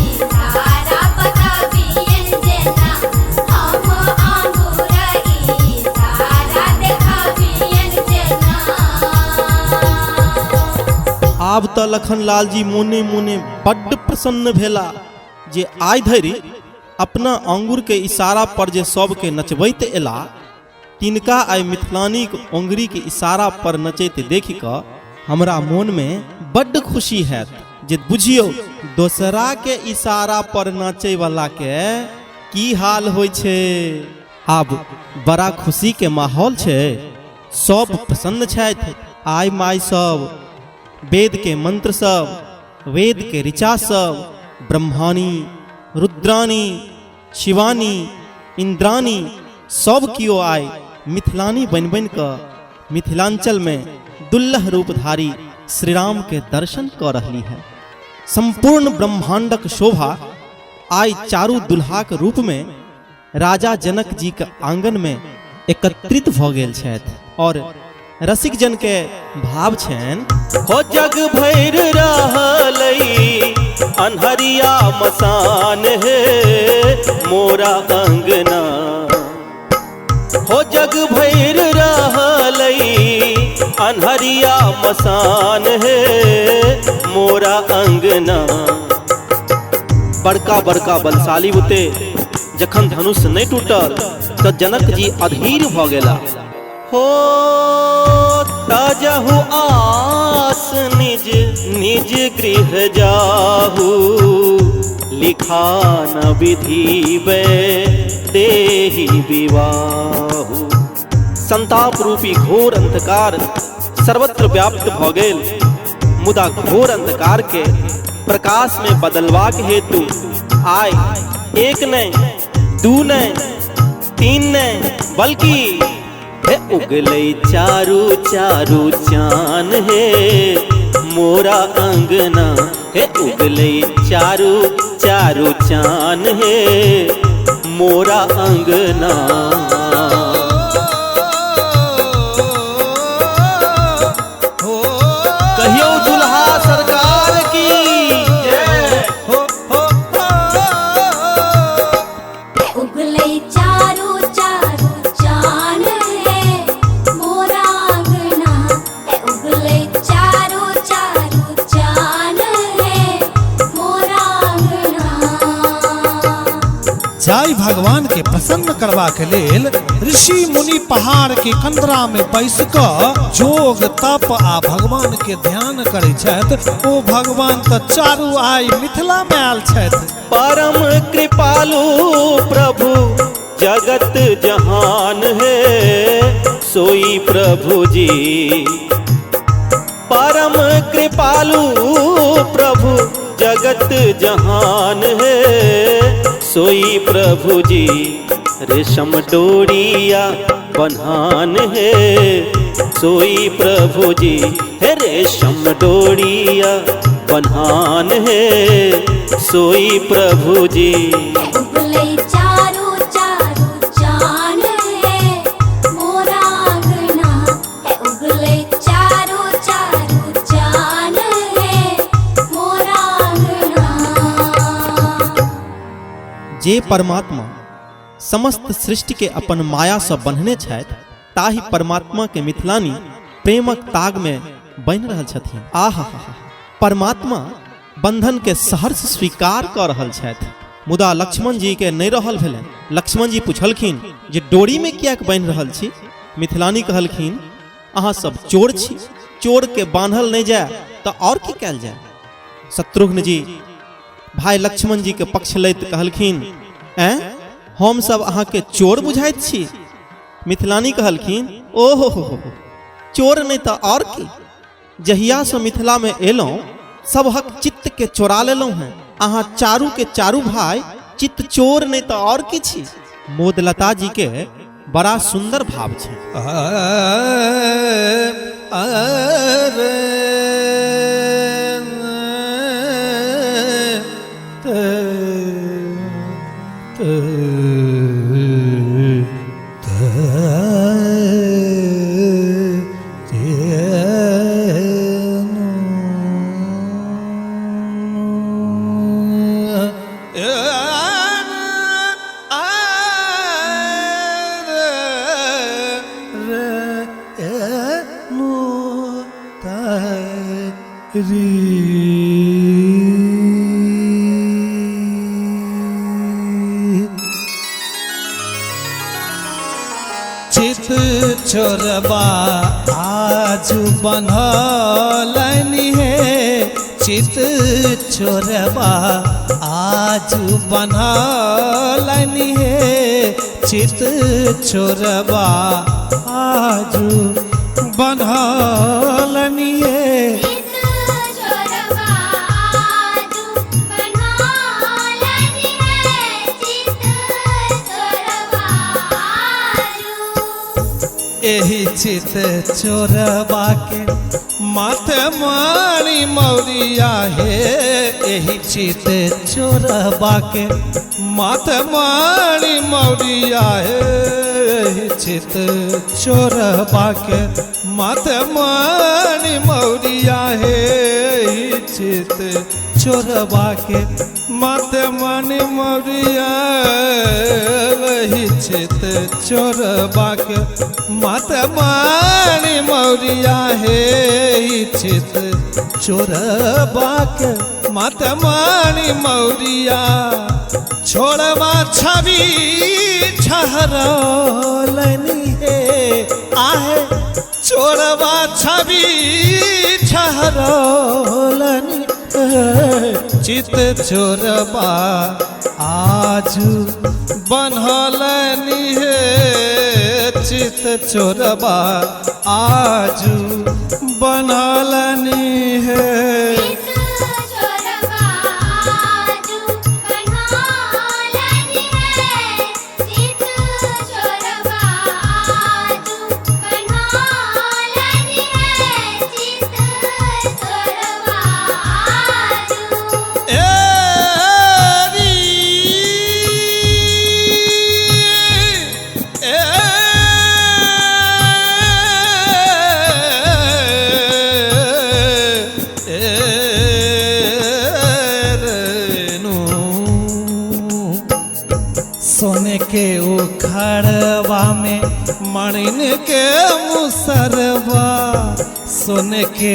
इशारा बतबियन जेना, हम आंगुर इशारा देखबियन जेना। आब तऽ लखनलाल जी मोने मोने बड्ड प्रसन्न भेला जे आइ धरि अपना आंगुर के इशारा पर जे सबके नचबैत एला, तिनका आइ मिथिलानीक ओंगरी के इशारा पर नचैत देखि कऽ हमरा मोन में बड्ड खुशी हैत जे बुझियौ दोसरा के इशारा पर नाचै वाला के की हाल होइ छै। आब बड़ा खुशी के माहौल छै, सब प्रसन्न छथि, आइ माइ सब, वेद के मंत्र सब, वेद के ऋचा सब, ब्रह्मानी, रुद्रानी, शिवानी, इंद्रानी सब कियो आइ मिथिलानी बनि बनि कऽ मिथिलांचल में दुल्लह रूपधारी श्रीराम के दर्शन कऽ रहली है। संपूर्ण ब्रह्मांडक शोभा आइ चारू दुल्हाक रूप में राजा जनक जी के आंगन में एकत्रित भऽ गेल छथि और रसिक जन के भाव छनि, हो जग भरि रहलै अन्हरिया मसान हे मोरा अंगना। हो जग भरि रहलै अन्हरिया मसान हे मोरा अंगना। बड़का बड़का बलशाली बुते जखन धनुष नहीं टूटल तऽ जनक जी अधीर भऽ गेला। हो तजहु आस निज निज गृह जाहु, लिखा न विधि बै देहि विवाहु। संताप रूपी घोर अंधकार सर्वत्र व्याप्त भऽ गेल, मुदा घोर अंधकार के प्रकाश में बदलबाक हेतु आइ एक नहीं, दू नहीं, तीन नहीं, बल्कि हे उगलै चारू चारू चान हे मोरा अंगना। हे उगलै चारू चारू चान हे मोरा अंगना। कहियो दुल्हा सरकार की जय। उगलै चारू चारू चान हे मोरा अंगना। उगलै चारू चारू चान हे मोरा अंगना। जाय भगवान के प्रसन्न करबा के लेल ऋषि मुनि पहाड़ के कंदरा में बैस कऽ जोग तप आ भगवान के ध्यान करै छथि। ओ भगवान तऽ चारू आइ मिथिला में आयल छथि। परम कृपालु प्रभु जगत जहान है सोई प्रभु जी। परम कृपालु प्रभु जगत जहान है सोई प्रभु जी। रेशम डोरिया बन्हान है सोई प्रभु जी। हे रेशम डोरिया बन्हान है सोई प्रभु जी। उगलै चारू चारू चान हे मोरा अंगना। उगलै चारू चारू चान हे मोरा अंगना। जे परमात्मा समस्त सृष्टि के अपन माया से बन्हने छथि, ताहि परमात्मा के मिथिलानी प्रेमक ताग में बन्हि रहल छथिन। आहा हा, परमात्मा बंधन के सहर्ष स्वीकार कऽ रहल छथि। मुदा लक्ष्मण जी के नहि रहल भेलनि। लक्ष्मण जी पुछलखिन जे डोरी में किएक बान्हि रहल छी? मिथिलानी कहलखिन, अहाँ सब चोर छी, चोर के बान्हल नहि जाय तऽ और की कयल जाय? शत्रुघ्न जी भाई लक्ष्मण जी के पक्ष लैत कहलखिन, ऐं हम सब अहाँ के चोर बुझाइत छी? मिथिलानी कहलखिन, ओहो हो हो, चोर नहि तऽ और की? जहियासँ मिथिलामे एलहुँ सबहक चित्तके चोरा लेलहुँ हेँ। अहाँ चारू के चारू भाई चित्त चोर नहि तऽ और की छी? मोदलता जी के बड़ा सुंदर भाव छै। चित चोरबा आजु बन्हलनि हे, चित चोरबा आजु बन्हलनि हे, चित चोरबा आजु बन्हलनि हे। एही चित चोरबा के माथे मारी मौरिया हे, एही चित चोरबा के माथे मारी मौरिया हे, एही चित चोरबा के माथे मारी मौरिया हे, एही चित चोरबा के माथे मानी मौरिया, एही चित चोरबा के माथे मानी मौरिया हे, चित चोरबा के माथे मानी मौरिया। छोड़वा छवि छहरलनि हे, आहे छोड़वा छवि छहरलनि हे, चित चोरबा आजु बन्हलनि हे, चित चोरबा आजु बन्हलनि हे। सोने के उखड़वा में मणिन के मुसरवा, सोने के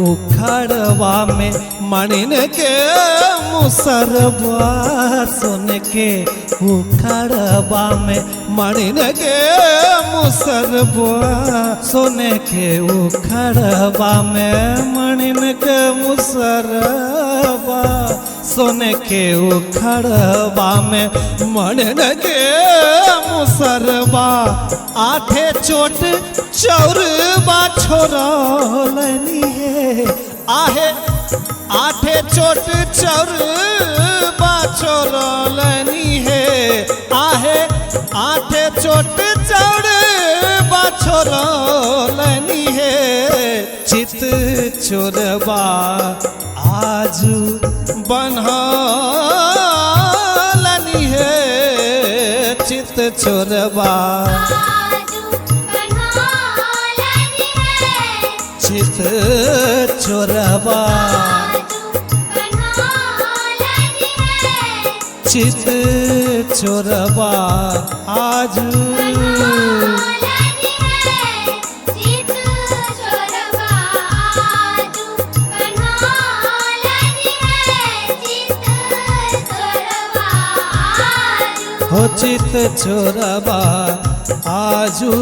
उखड़वा में मणिन के मुसरवा, सोने के उखड़वा में मणिन के मुसरवा, सोने के उखड़वा में मणिन के मुसरवा, सोने के उखड़वा में मणिन के मुसरवा। आठे चोट चौरबा छोड़लनि हे, आहे आठे चोट चौरबा छोड़लनि हे, आहे आठे चोट चौरबा छोड़लनि हे, चित चोरबा आजु बन्हलनि हे, चित चोरबा चित चोरबा चित चोरबा आजू। हो चित चोरबा आजू।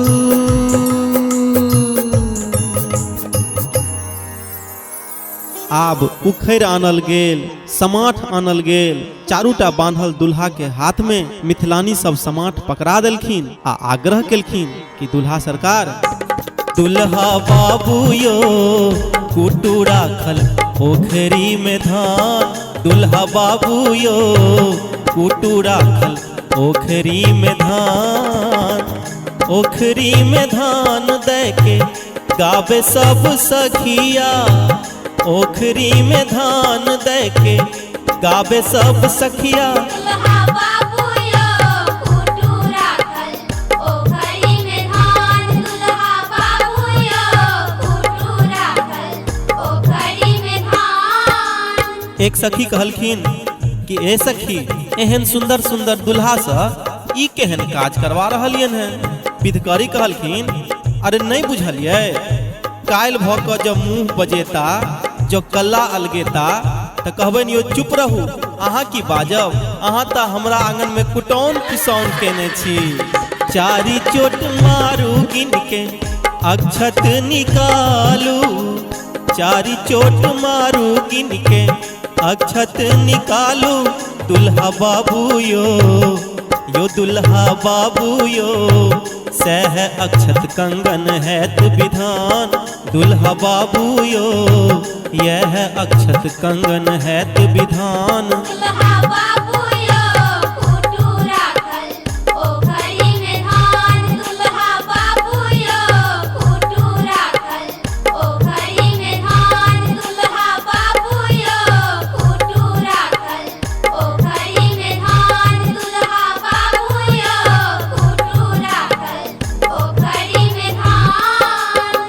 आब उखड़ि आनल गेल, समाठ आनल गेल, चारूटा बान्हल दुल्हा के हाथ में मिथिलानी सब समाठ पकड़ा देलखिन आ आग्रह केलखिन कि दुल्हा सरकार, दुल्हा बाबू यो कुटू राखल पोखरी में धान, दुल्हा बाबू यो कुटू राखल पोखरी में धान, ओखरी में धान दे के गावे सब सखिया, ओखरी में धान दे के गावे सब सखिया। दुल्हा बाबू यो कुटू राखल ओखरी में धान, दुल्हा बाबू यो कुटू राखल ओखरी में धान। एक सखी कहलखिन कि ए सखी, एहन सुंदर सुंदर दुल्हा से ई केहन काज करवा रहलियन हैं। विधकरी कहलखिन, अरे नहीं बुझलियै, काल्हि भऽ कऽ जब मुँह बजेता, जो कल्ला अलगेता तऽ कहबनि यो चुप रहू, अहाँ की बाजब, अहाँ तऽ हमरा आंगन में कुटौन पिसौन केने छी। चारि चोट मारू गिन के अक्षत निकालू, चारि चोट मारू गिन के अक्षत निकालू, दुल्हा बाबू यो, यो दुल्हा बाबू यो, सह अक्षत कंगन हैत विधान, दुल्हा बाबू यो, यह अक्षत कंगन हैत विधान। दुल्हा बाबू यो कुटू राखल ओखरी में धान, दुल्हा बाबू यो कुटू राखल ओखरी में धान, दुल्हा बाबू यो कुटू राखल ओखरी में धान, दुल्हा बाबू यो कुटू राखल ओखरी में धान।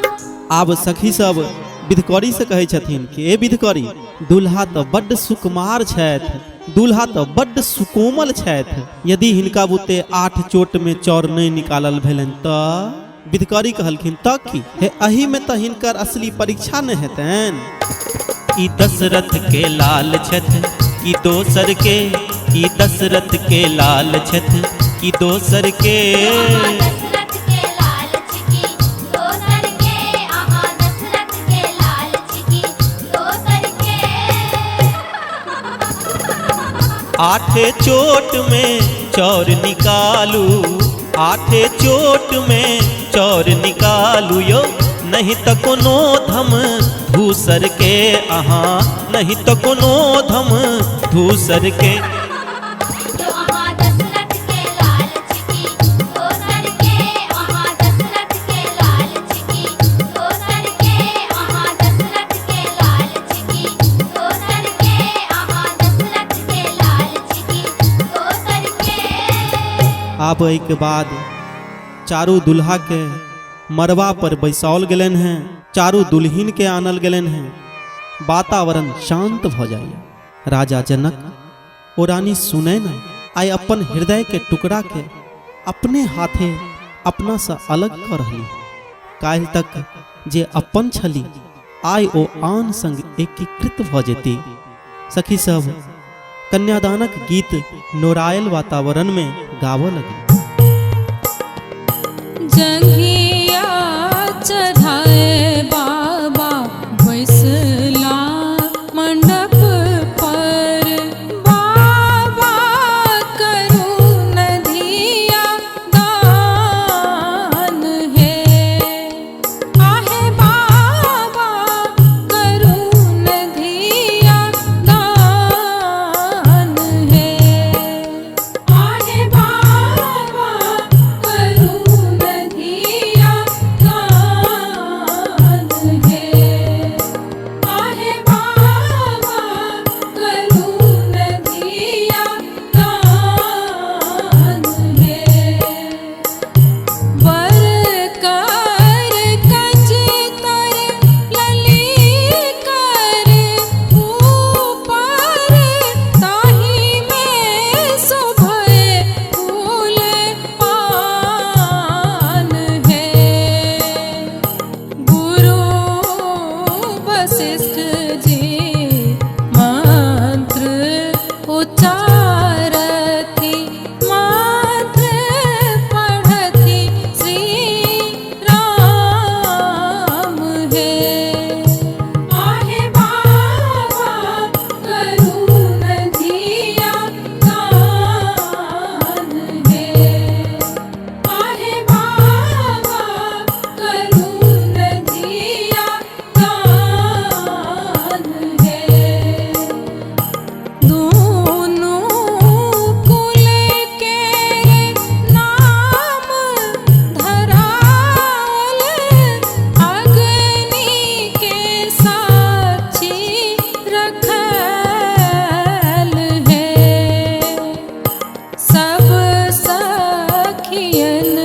आब सखी सब विधकरी से कहै छथिन कि ए विधकरी, दुल्हा तऽ बड्ड सुकुमार छथि, दुल्हा तऽ बड्ड सुकोमल छथि, यदि हिनका बुते 8 चोट में चौर नहि निकालल भेलनि तऽ? विधकरी कहलखिन, तऽ की हे, एहि में तऽ हिनकर असली परीक्षा नहि हेतनि। ई दशरथ के लाल छथि कि दोसर के, ई दशरथ के लाल छथि कि दोसर के। दशरथ के लाल छिकी दोसर के, अहाँ दशरथ के लाल छिकी दोसर के। आठे चोट में चौर निकालू, आठे चोट में चौर निकालू यो, नहीं तो कोनो धम धूसर के, अहाँ नहीं तो कोनो धम धूसर के। जो अहाँ दशरथ के लाल छिकी दोसर के, अहाँ दशरथ के लाल छिकी दोसर के, अहाँ दशरथ के लाल छिकी दोसर के, अहाँ दशरथ के लाल छिकी दोसर के। आब एहिके बाद चारू दुल्हा के मरवा पर बैसाओल गेलनि हैं, चारू दुल्हिन के आनल गेलनि हैं। वातावरण शांत भऽ जाइए। राजा जनक ओ रानी सुनैना आइ अपन हृदय के टुकड़ा के अपने हाथे अपना से अलग कऽ रहली। काल्हि तक जे अपन छली, आइ ओ आन संग एकीकृत भऽ जेती। सखी सब कन्यादानक गीत नोरायल वातावरण में गाबऽ लगली। जंघिया चढ़ाए बाबा बैसला मंडप पर, बाबा करू नदिया दान है, आहे बाबा करू नदिया दान है, आहे बाबा। वशिष्ठ जी मंत्र उच्चारथि मंत्र पढ़थि श्री राम हे। आहे बाबा करुण धिया कान हे। आहे बाबा करुण धिया कान हे। दूनु कुल के नाम धराल अग्नि के साक्षी रखल है। सब सखियन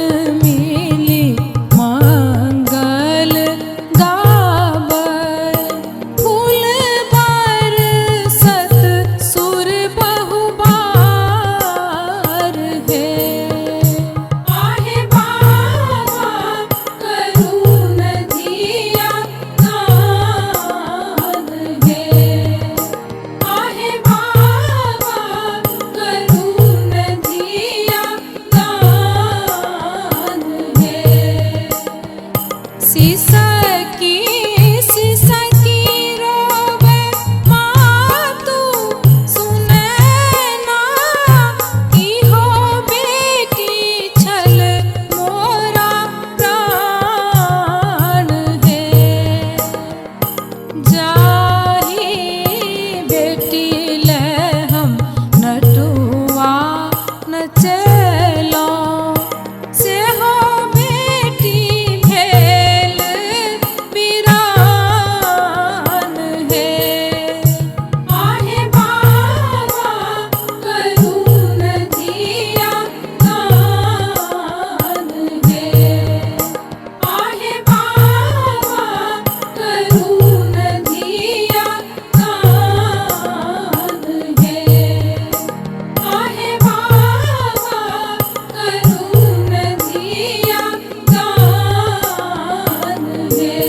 मिली मंगल गावै फूल बरसत सुर बहुबार हे। आहे बाबा करुण धिया कान हे। आहे बाबा करुण धिया कान हे। सिसकी सिसकी रोवे मातु सुनैना इहो बेटी छल मोरा प्राण हे। जाहि बेटी ले हम नटुआ नचलो सेहो बेटी भेल बिरान हे। आहे बाबा करुण धिया कान हे। आहे बाबा करुण धिया कान हे। आहे बाबा करुण धिया कान हे।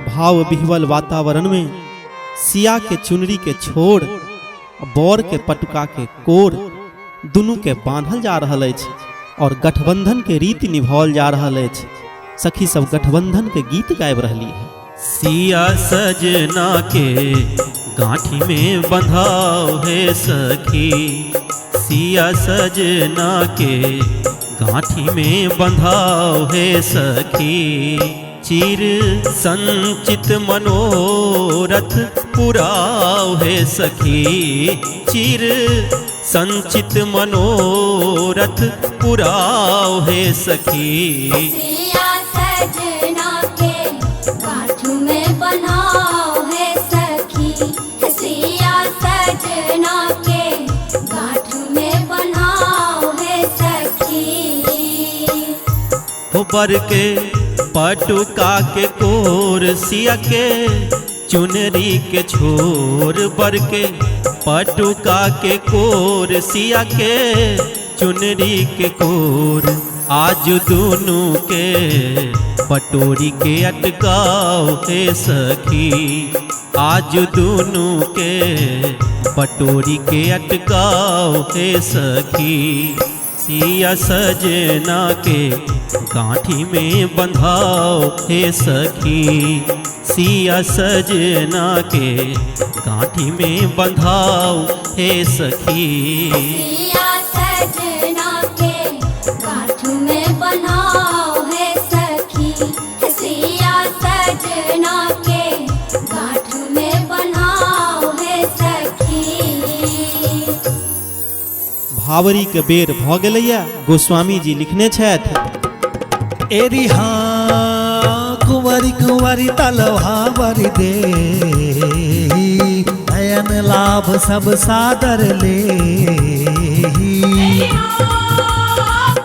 भाव विह्वल वातावरण में सिया के चुनरी के छोड़ बौर के पटुका के कोर दुनू के बांधल जा रहल अछि और गठबंधन के रीति निभाओल जा रहल अछि। सखी सब गठबंधन के गीत गाबि रहली है। सिया सजना के गांठी में बंधाओ हे सखी, सिया सजना के गांठी में बंधाओ हे सखी। चिर संचित मनोरथ पुराओ हे सखी, चिर संचित मनोरथ पुराओ हे सखी। सिया सजना के गांठ में बनाओ है सखी। सिया सजना के गांठ में बनाओ है सखी। हो बर के पटुका के कोर सिया के चुनरी के छोर, बर के पटुका के कोर सिया के चुनरी के कोर। आज दोनों के पटोरी के अटकाओ हे सखी, आज दोनों के पटोरी के अटकाओ हे सखी। सिया सजना के गांठी में बंधाओ हे सखी, सिया सजना के गांठी में बंधाओ हे सखी। सिया सजना के गांठ में बनाओ है सखी। सिया सजना के गांठ में बनाओ है सखी। भावरी के बेर भ गेलैया। गोस्वामी जी लिखने छथि। एरी हाँ कुंवरी कुंवरी तलवावरी दे, नयन लाभ सब सादर ले।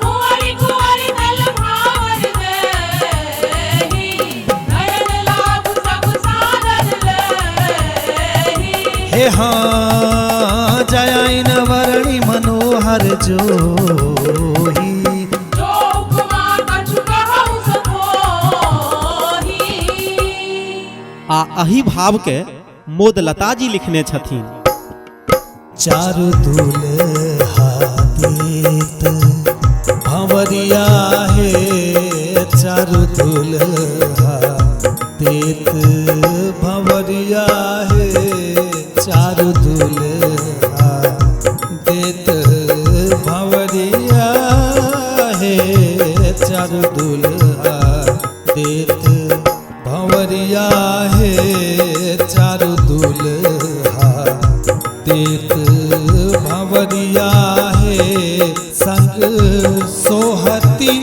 कुंवरी कुंवरी तलवार देही, नयन लाभ सब सादर लेही। हे हाँ जयन वरणी मनोहर जोही, जो उपमा कछु कहु सकोही। आ एहि भावके मोदलता जी लिखने छथिन। चारु दुल्हा देत भंवरिया हे, चारु दुल्हा देत भंवरिया हे, चारु दुल्हा देत भंवरिया हे, चारु दुल्हा देत भंवरिया हे, चारु दुल्हा देत भंवरिया हे। संग सोहती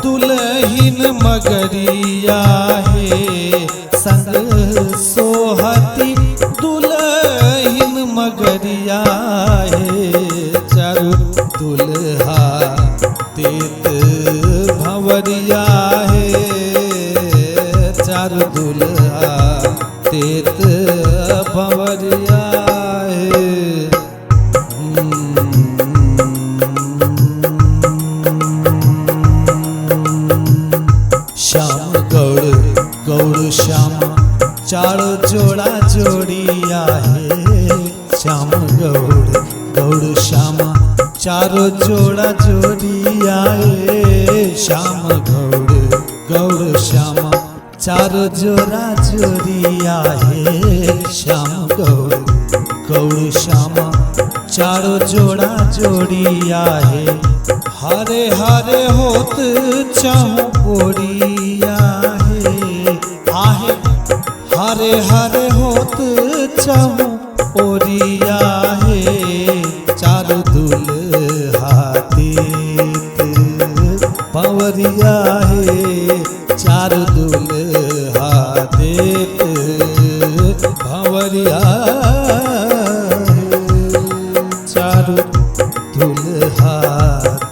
दुल्हिन मगरिया हे, संग सोहती दुल्हिन मगरिया हे, चारु दुल्हा देत भंवरिया हे, चारु दुल्हा देत भंवरिया हे। श्याम गौड़ गौड़ श्याम चारो जोड़ा जोड़िया हे, श्याम गौड़ गौड़ श्याम चारो जोड़ा जोड़िया हे, श्याम गौड़ गौड़ श्याम चारो जोड़ा जोड़िया हे, श्याम गौड़ गौड़ श्याम चारो जोड़ा जोड़िया हे। हरे हरे होत चहु ओरिया हे, आहे हरे हरे होत चहु ओरिया हे, चारु दुल्हा देत भंवरिया हे, चारु दुल्हा देत भंवरिया हे, चारु दुल्हा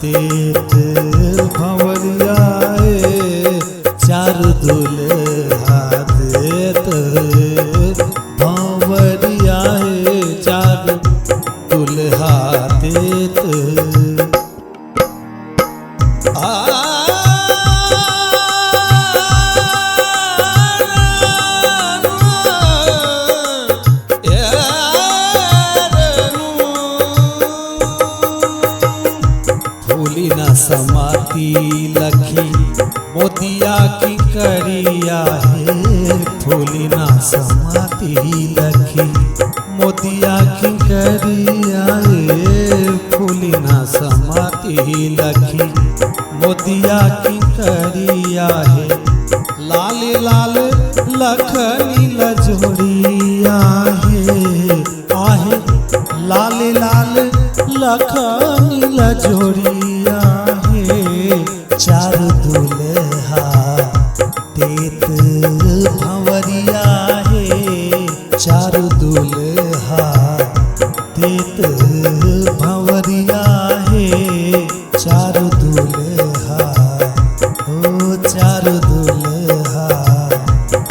देत भंवरिया हे, चारु दुल्हा देत भंवरिया हे, चारु दुल्हा देत। आ फूली न समाती लखी मोतिया की करिया हे, फूली न समाती लखी मोतिया की करिया हे, फूली न समाती लखी मोतिया की करिया हे। लाल लाल लखनी लजोड़िया हे, आहे लाल लाल लखनी लजोड़िया हे, चारु दुल्हा देत भंवरिया हे, चारु दुल्हा देत भंवरिया हे, चारु दुल्हा ओ चारु दुल्हा,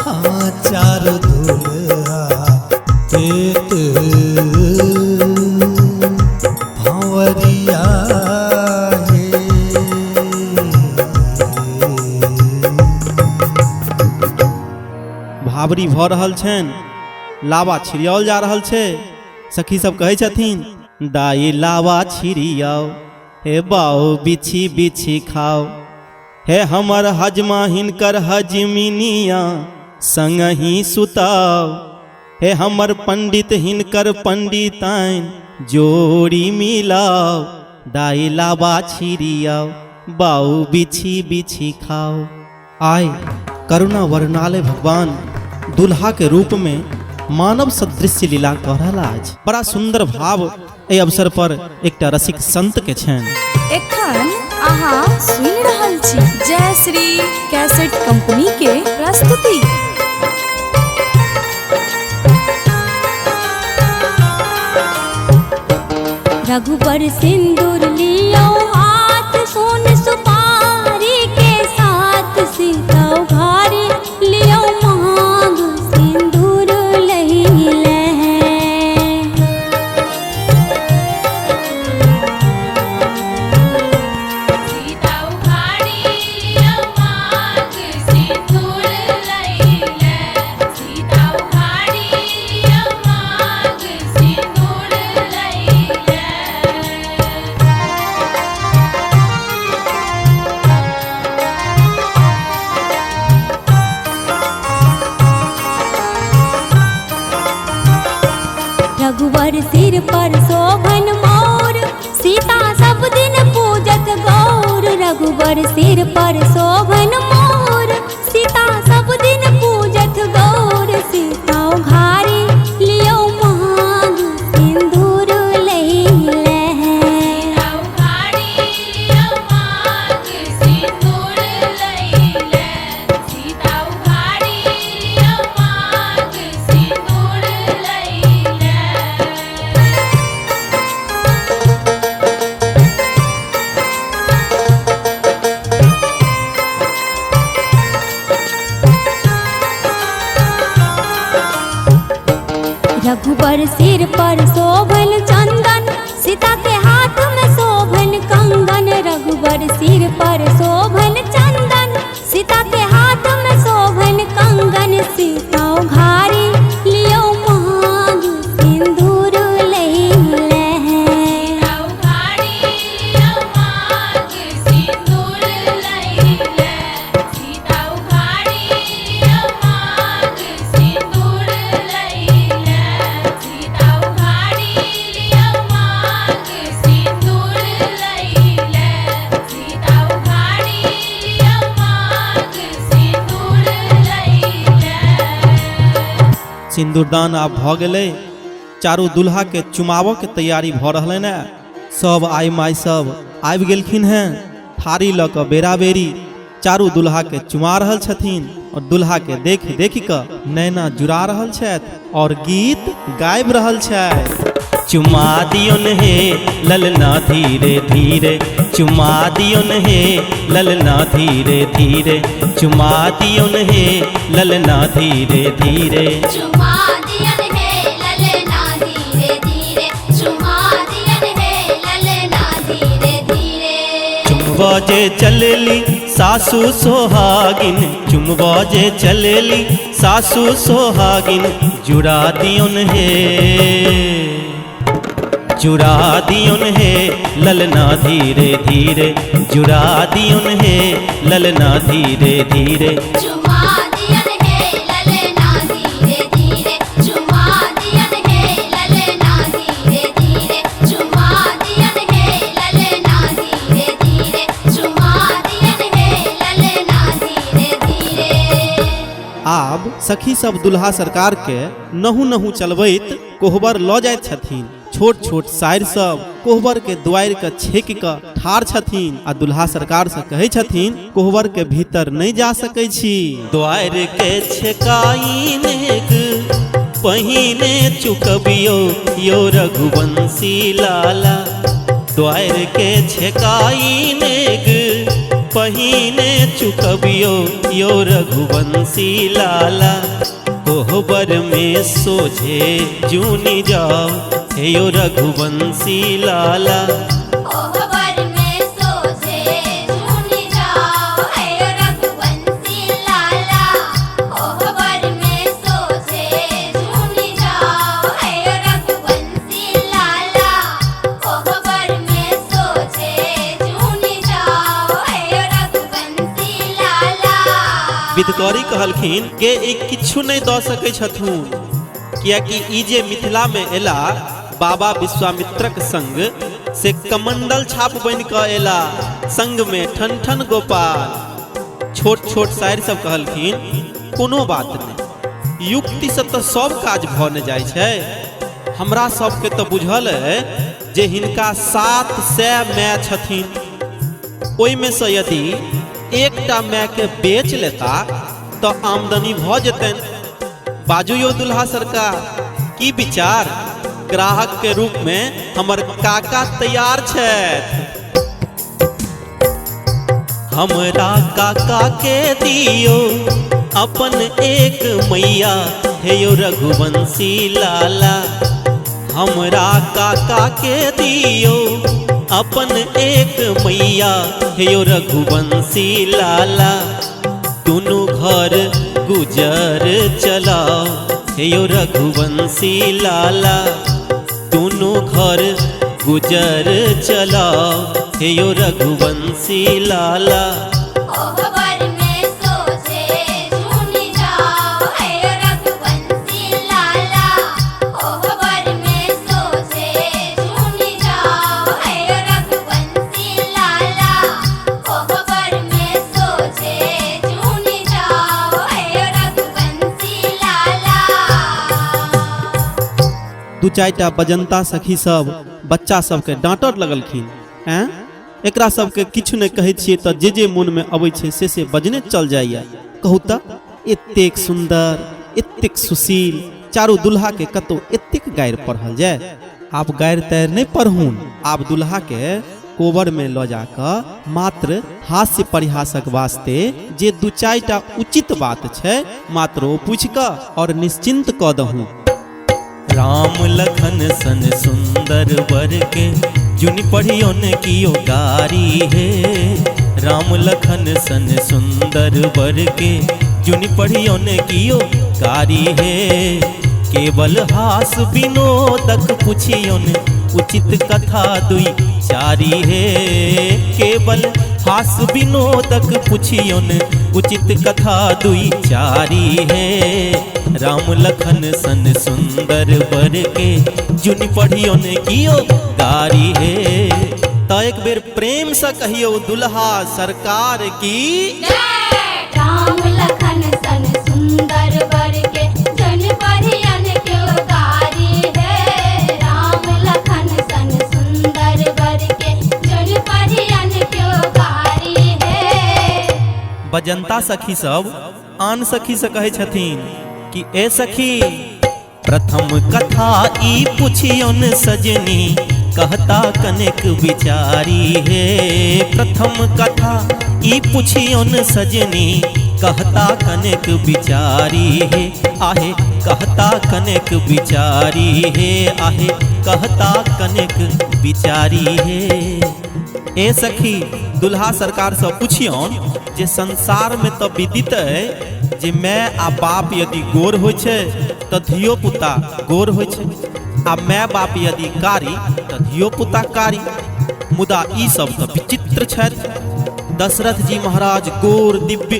हाँ चारु दुल्हा देत भंवरिया हे। भावरी भऽ रहल छनि, लावा छिड़ियाओल जा रहल छै। सखी सब कहै छथिन, दाई लावा छिड़ियाओ हे बाऊ बिछी बिछी खाओ, हे हमर हजमा हिनकर हजमिनिया संगही सुताओ, हे हमर पंडित हिनकर पंडिताइन जोड़ी मिलाओ, दाई लावा छिड़ियाओ बाऊ बिछी बिछी खाओ। आय करुणा वरुणालय भगवान दुल्हा के रूप में मानव सदृश्य लीला कऽ रहल अछि। बड़ा सुंदर भाव एहि अवसर पर एकटा रसिक संत के छनि। एखन अहाँ सुनि रहल छी जय श्री कैसेट कंपनी के प्रस्तुति। रघुबर सिंदूर लियो हाथ, सोन सुपारी के साथ, सीता उघारी लियो मांग सिंदूर लही लहे। सीता उघाड़ी लियो मांग सिंदूर लई। रघुवर सिर पर शोभन मोर, सीता सब दिन पूजत गौर। रघुवर सिर पर शोभन मोर, सीता सब दिन पूजत गौर। सीता उघारी लियो मांग सिंदूर लैले। रघुवर सिर पर शोभन चंदन, सीता के हाथ में शोभन कंगन। रघुवर सिर पर शोभन चंदन, सीता के हाथ में शोभन कंगन। सीता उघारी लियो मांग सिंदूर लैले। सिन्दूरदान आब भऽ गेलै। चारू दुल्हाके चुमाबऽके तैयारी भऽ रहलनि हेँ। सब आइ माइ सब आबि गेलखिन हेँ। थारी लऽ कऽ बेरा बेरी चारू दुल्हाके चुमा रहल छथिन आओर दुल्हाके देखि देखि कऽ नैना जुड़ा रहल छथि आओर गीत गाबि रहल छथि। चुमा दियौन हे ललना धीरे धीरे, चुमा दियौन हे ललना धीरे धीरे, चुमा दियौन हे ललना धीरे धीरे। चुमा दियन हे ललना धीरे धीरे, चुमा दियन हे ललना धीरे धीरे। चुमबा जे चलली सासु सोहागिन, चुमबा जे चलली सासु सोहागिन, जुड़ा दियौन हे, जुड़ा दियौन हे ललना धीरे धीरे, जुड़ा दियौन हे ललना धीरे धीरे। चुमा दियन हे ललना धीरे धीरे, चुमा दियन हे ललना धीरे धीरे, चुमा दियन हे ललना धीरे धीरे, चुमा दियन हे ललना धीरे धीरे। आब सखी सब दुल्हा सरकार के नहु नहु चलबैत कोहबर लऽ जाइत छथिन। छोट छोट सारि सब कोहबर के दुआरि के छेक कऽ ठाढ़ छथिन आ दुल्हा सरकार से कहै छथिन कोहबर के भीतर नहि जा सकै छी। द्वार के छेकाइन एक पहिने चुकबियो यो रघुवंशी लाला, द्वार के छेकाइन एक पहिने चुकबियो यो रघुवंशी लाला, कोहबर में सोझे जूनी जाओ हे यो रघुवंशी लाला। कोहबर में सोझे जूनी जाओ हे रघुवंशी लाला, कोहबर में सोझे जूनी जाओ हे रघुवंशी लाला, कोहबर में सोझे जूनी जाओ हे रघुवंशी लाला। विधकरी कहलखिन के ई किछु नहि दऽ सकै छथुन, कियाकि ई जे मिथिला में एला बाबा विश्वामित्रक संग से कमंडल छाप बनि कऽ एला, संग में ठन ठन गोपाल। छोट छोट सारि सब कहलखिन कोनो बात नहि, युक्तिसँ तऽ सब काज भऽ ने जाइ छै। हमरा सबके तऽ बुझल अइ जे हिनका 700 माय छथिन, ओहिमे सँ यदि एकटा मायके बेच लेता तऽ आमदनी भऽ जेतनि। बाजू यौ दुल्हा सरकार, की विचार? ग्राहक के रूप में हमर काका तैयार छथि। हमरा काका के दियो अपन एक मैया हे यो रघुवंशी लाला, हमरा काका के दियो अपन एक मैया हे यो रघुवंशी लाला, दुनू घर गुजर चलाओ हे यो रघुवंशी लाला, दुनू घर गुजर चलाओ हे यो रघुवंशी लाला। कोहबर में सोझे जूनी जाओ हे रघुवंशी लाला, कोहबर में दू चारिटा बजन्ता सखी सब बच्चा सबके डाँटऽ लगलखिन। ऐं, एकरा सबके किछु नहि कहै छियै तऽ जे जे मोनमे अबै छै से से बजने चल जाइए। कहू तऽ एतेक सुन्दर, एतेक सुशील चारू दुल्हाके कतौ एतेक गारि पढ़ल जाय? आब गारि तारि नहि पढ़हुन, आब दुल्हाके कोबरमे लऽ जा कऽ मात्र हास्य परिहासक वास्ते जे दू चारिटा उचित बात छै मात्र ओ पूछि कऽ आओर निश्चिन्त कऽ दहुन। राम लखन सन सुंदर वर के जुनि पढ़ियोन कियो गारी हे। राम लखन सन सुंदर वर के जुनि पढ़ियोन कियो गारी हे। केवल हास विनोदक पुछियोन उचित कथा दुई चारी हे। केवल हास विनोदक पुछियोन उचित कथा दुई चारी हे। राम लखन सन सुंदर वर के जुनि पढ़ियोन कियो गारी हे। तऽ एक बेर प्रेम से कहियौ दुल्हा सरकार की। राम लखन सन सुंदर वर के जन परियन क्यों गारी हे। राम लखन सन सुंदर वर के जन परियन क्यों गारी हे। बजंता सखी सब आन सखी से कहै छथिन कि ए सखी, प्रथम कथा ई पुछियन सजनी कहता कनेक विचारी हे। प्रथम कथा ई पुछियन सजनी कहता कनेक विचारी हे। आहे कहता कनेक विचारी हे। आहे कहता कनेक विचारी हे। ए सखी, दुल्हा सरकार से पुछियौन जे संसार में तऽ विदित अइ जे my आ बाप यदि गोर होइ छै तऽ धियो पुता गोर होइ छै, आ my बाप यदि कारी तऽ धियो पुता कारी। मुदा ई सब तऽ विचित्र छथि। दशरथ जी महाराज गोर दिव्य,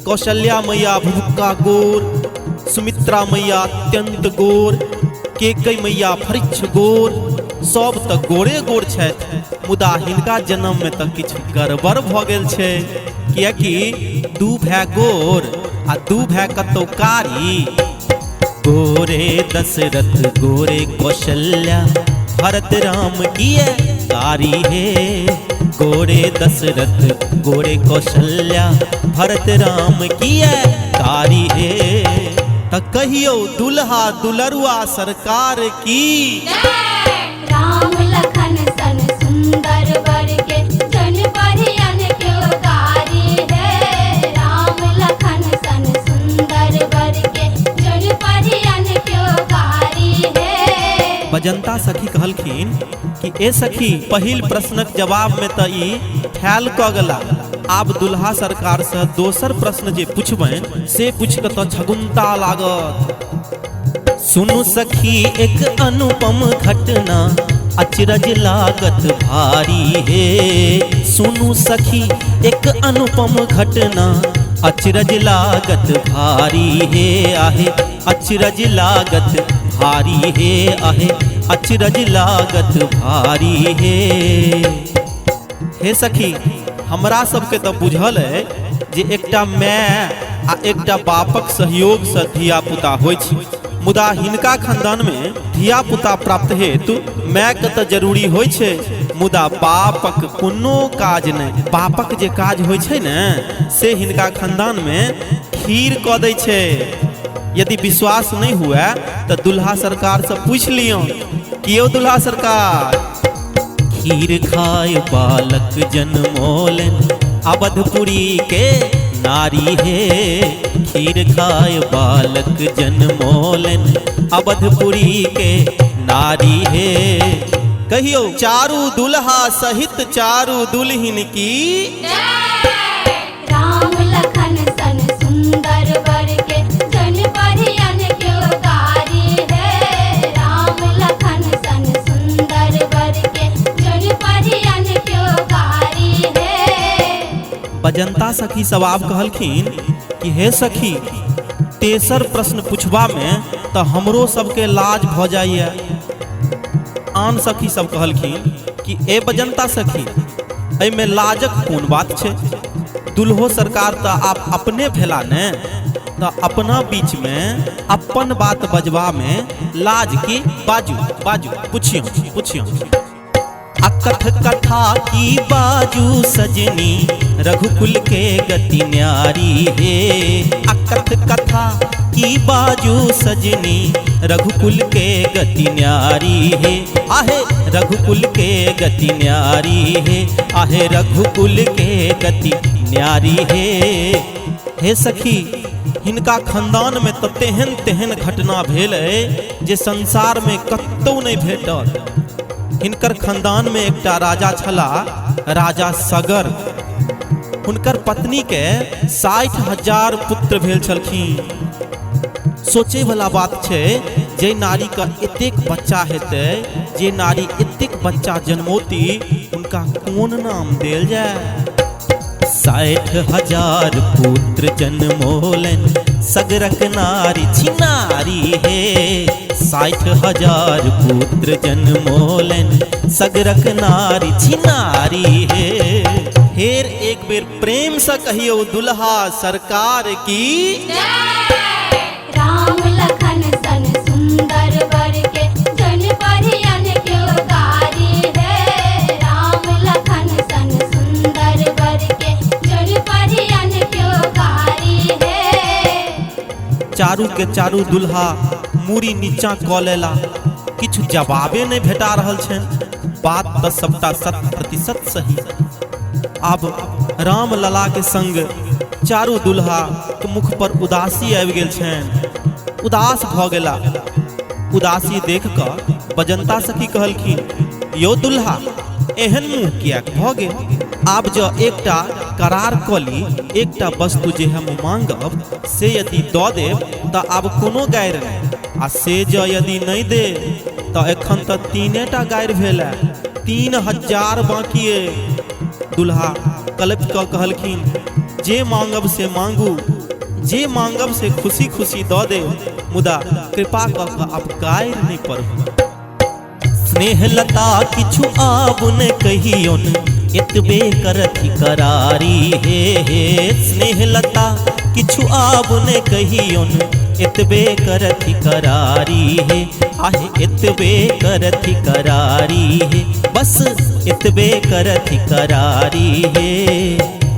कौशल्या मैया भुभुक्का गोर, सुमित्रा मैया अत्यंत गोर, केकई मैया फरिच्छ गोर, सब तऽ गोरे गोर छथि। मुदा हिनका जन्म में तऽ किछु गड़बड़ भऽ गेल छै, किएकि दू भाय गोर आ दू भाय कतौ कारी। गोरे दशरथ गोरे कौशल्या भरत राम किए कारी हे। गोरे दशरथ गोरे कौशल्या भरत राम किए कारी हे। तऽ कहियौ दुल्हा दुलरुआ सरकार की। राम लखन सन सुंदर वर के जन परियन क्यों गारी हे। राम लखन सन सुंदर वर के जन परियन क्यों गारी हे। बजंता सखी कहलखिन कि ए सखी, पहिल प्रश्नक जवाब में तऽ ई फैल कऽ गेला। आब दुल्हा सरकार से दोसर प्रश्न जे पुछबनि से पूछि कऽ तऽ छगुन्ता लागत। सुनु सखी एक अनुपम घटना अचरज लागत भारी हे। सुनु सखी एक अनुपम घटना अचरज लागत भारी हे। आहे अचरज लागत भारी हे। आहे अचरज लागत भारी हे। हे सखी, हमरा सबके तऽ बुझल अइ जे एकटा my आ एकटा बापक सहयोग से धिया पुता होइ छै, मुदा हिनका खानदान में धिया पुता प्राप्त हेतु my के तऽ जरूरी होइ छै, मुदा बापक कोनो काज नहि। बापक जे काज होइ छै ने से हिनका खानदान में खीर कऽ दै छै। यदि विश्वास नहि हुए तऽ दुल्हा सरकार से पूछि लियौन कि यौ दुल्हा सरकार, खीर खाय बालक जन्मोलन अवधपुरी के नारी हे। खीर खाय बालक जन्मोलन अवधपुरी के नारी हे। कहियौ चारू दुल्हा सहित चारू दुल्हिन की। राम लखन सन सुंदर वर के जन परियन क्यों गारी हे। राम लखन सन सुंदर वर के जन परियन क्यों गारी हे। बजंता सखी सब आब कहलखिन कि हे सखी, तेसर प्रश्न पुछबा में तऽ हमरो सबके लाज भऽ जाइए। आन सखी सब कहलखिन कि ए बजंता सखी, एहिमे लाजक कोन बात छै? दुल्हो सरकार तऽ आप अपने भेला ने। तऽ अपना बीचमे अपन बात बजबामे लाज की बाजू बाजू पुछियौ पुछियौ। अकथ कथा की बाजू सजनी रघुकुल के गति न्यारी हे। अकथ कथा की बाजू सजनी रघुकुल के गति न्यारी हे। आहे रघुकुल के गति न्यारी हे, आहे रघुकुल के गति न्यारी हे। हे सखी, हिनका खानदान में तो तेहन तेहन घटना भेल है जे संसार में कतौ नहीं भेटल। हिनकर खानदान में एकटा राजा छला, राजा सगर। हुनकर पत्नी के 60,000 पुत्र भेल छलखिन। सोचे वाला बात छै जे नारी का एतेक बच्चा हेतै, जे नारी एतेक बच्चा जन्मौती, हुनका कोन नाम देल जाय। 60,000 पुत्र जन्मोलन सगरक नारी छिनारी हे। 60,000 पुत्र जन्मोलन सगरक नारी छिनारी हे। फेर एक बेर प्रेम से कहियो दुल्हा सरकार की। राम लखन सन सुंदर बर के जन परियन क्यों गारी है। राम लखन सन सुंदर बर के जन परियन क्यों गारी है। चारू के चारू दुल्हा मूड़ी नीचा कऽ लेला, किछु जवाबे नहीं भेटा रहल छनि। बात तऽ सबटा 100% सही। आब राम लला के संग चारू दुल्हा के मुख पर उदासी आबि गेल छनि, उदास भऽ गेला। उदासी देख कऽ बजंता सखी कहलखिन, यो दुल्हा एहन मुँह किएक भऽ गेल? आब जँ एकटा करार कऽ ली, एकटा वस्तु जे हम मांगब से यदि दऽ देब तऽ आब कोनो गारि नहि, आ से जँ यदि नहि देब तऽ एखन तऽ 3टा गारि भेल है, 3,000 बाकी अइ। दुल्हा कलपि कऽ कहलखिन, जे मांगब से मांगू, जे मांगब से खुशी खुशी दऽ देब, मुदा कृपा कऽ कऽ आब गारि नहि पढ़ू। स्नेहलता किछु आब न कहियोन एतबे करथि करारी हे। हे स्नेहलता किछु आब न कहियोन एतबे करथि करारी हे। आहे एतबे करथि करारी हे, बस एतबे करथि करारी हे।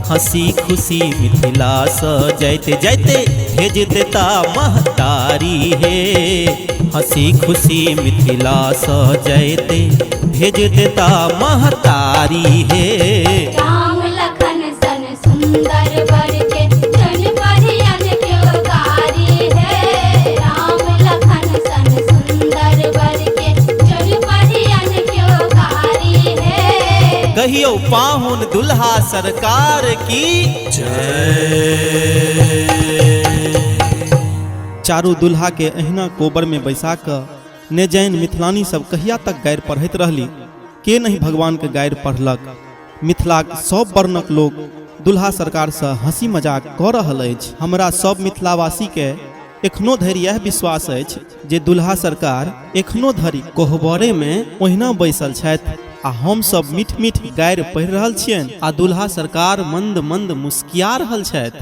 हंसी खुशी मिथिला सँ जाइते जाइते भेज देता महतारी हे। हंसी खुशी मिथिला सँ जाइते भेज देता महतारी हे। राम लखन सन सुंदर बर के जन परियन क्यों गारी है। राम लखन सन सुंदर बर के जन परियन क्यों गारी है। कहियो पाहुन दुल्हा सरकार की जय। चारू दुल्हा के अहिना कोबर में बैसा कऽ ने जैन मिथिलानी सब कहिया तक गारि पढ़ैत रहली, के नहीं भगवान के गारि पढ़लक। मिथिलाक सब वर्णक लोक दुल्हा सरकार से हंसी मजाक कऽ रहल अछि। हमरा सब मिथिलावासी के एखनो धरि यह विश्वास अछि जे दुल्हा सरकार एखनो धरि कोहबरे में ओहिना बैसल छथि आ हम सब मीठ मीठ गारि पढ़ि रहल छियनि आ दुल्हा सरकार मंद मंद मुस्किया रहल छथि।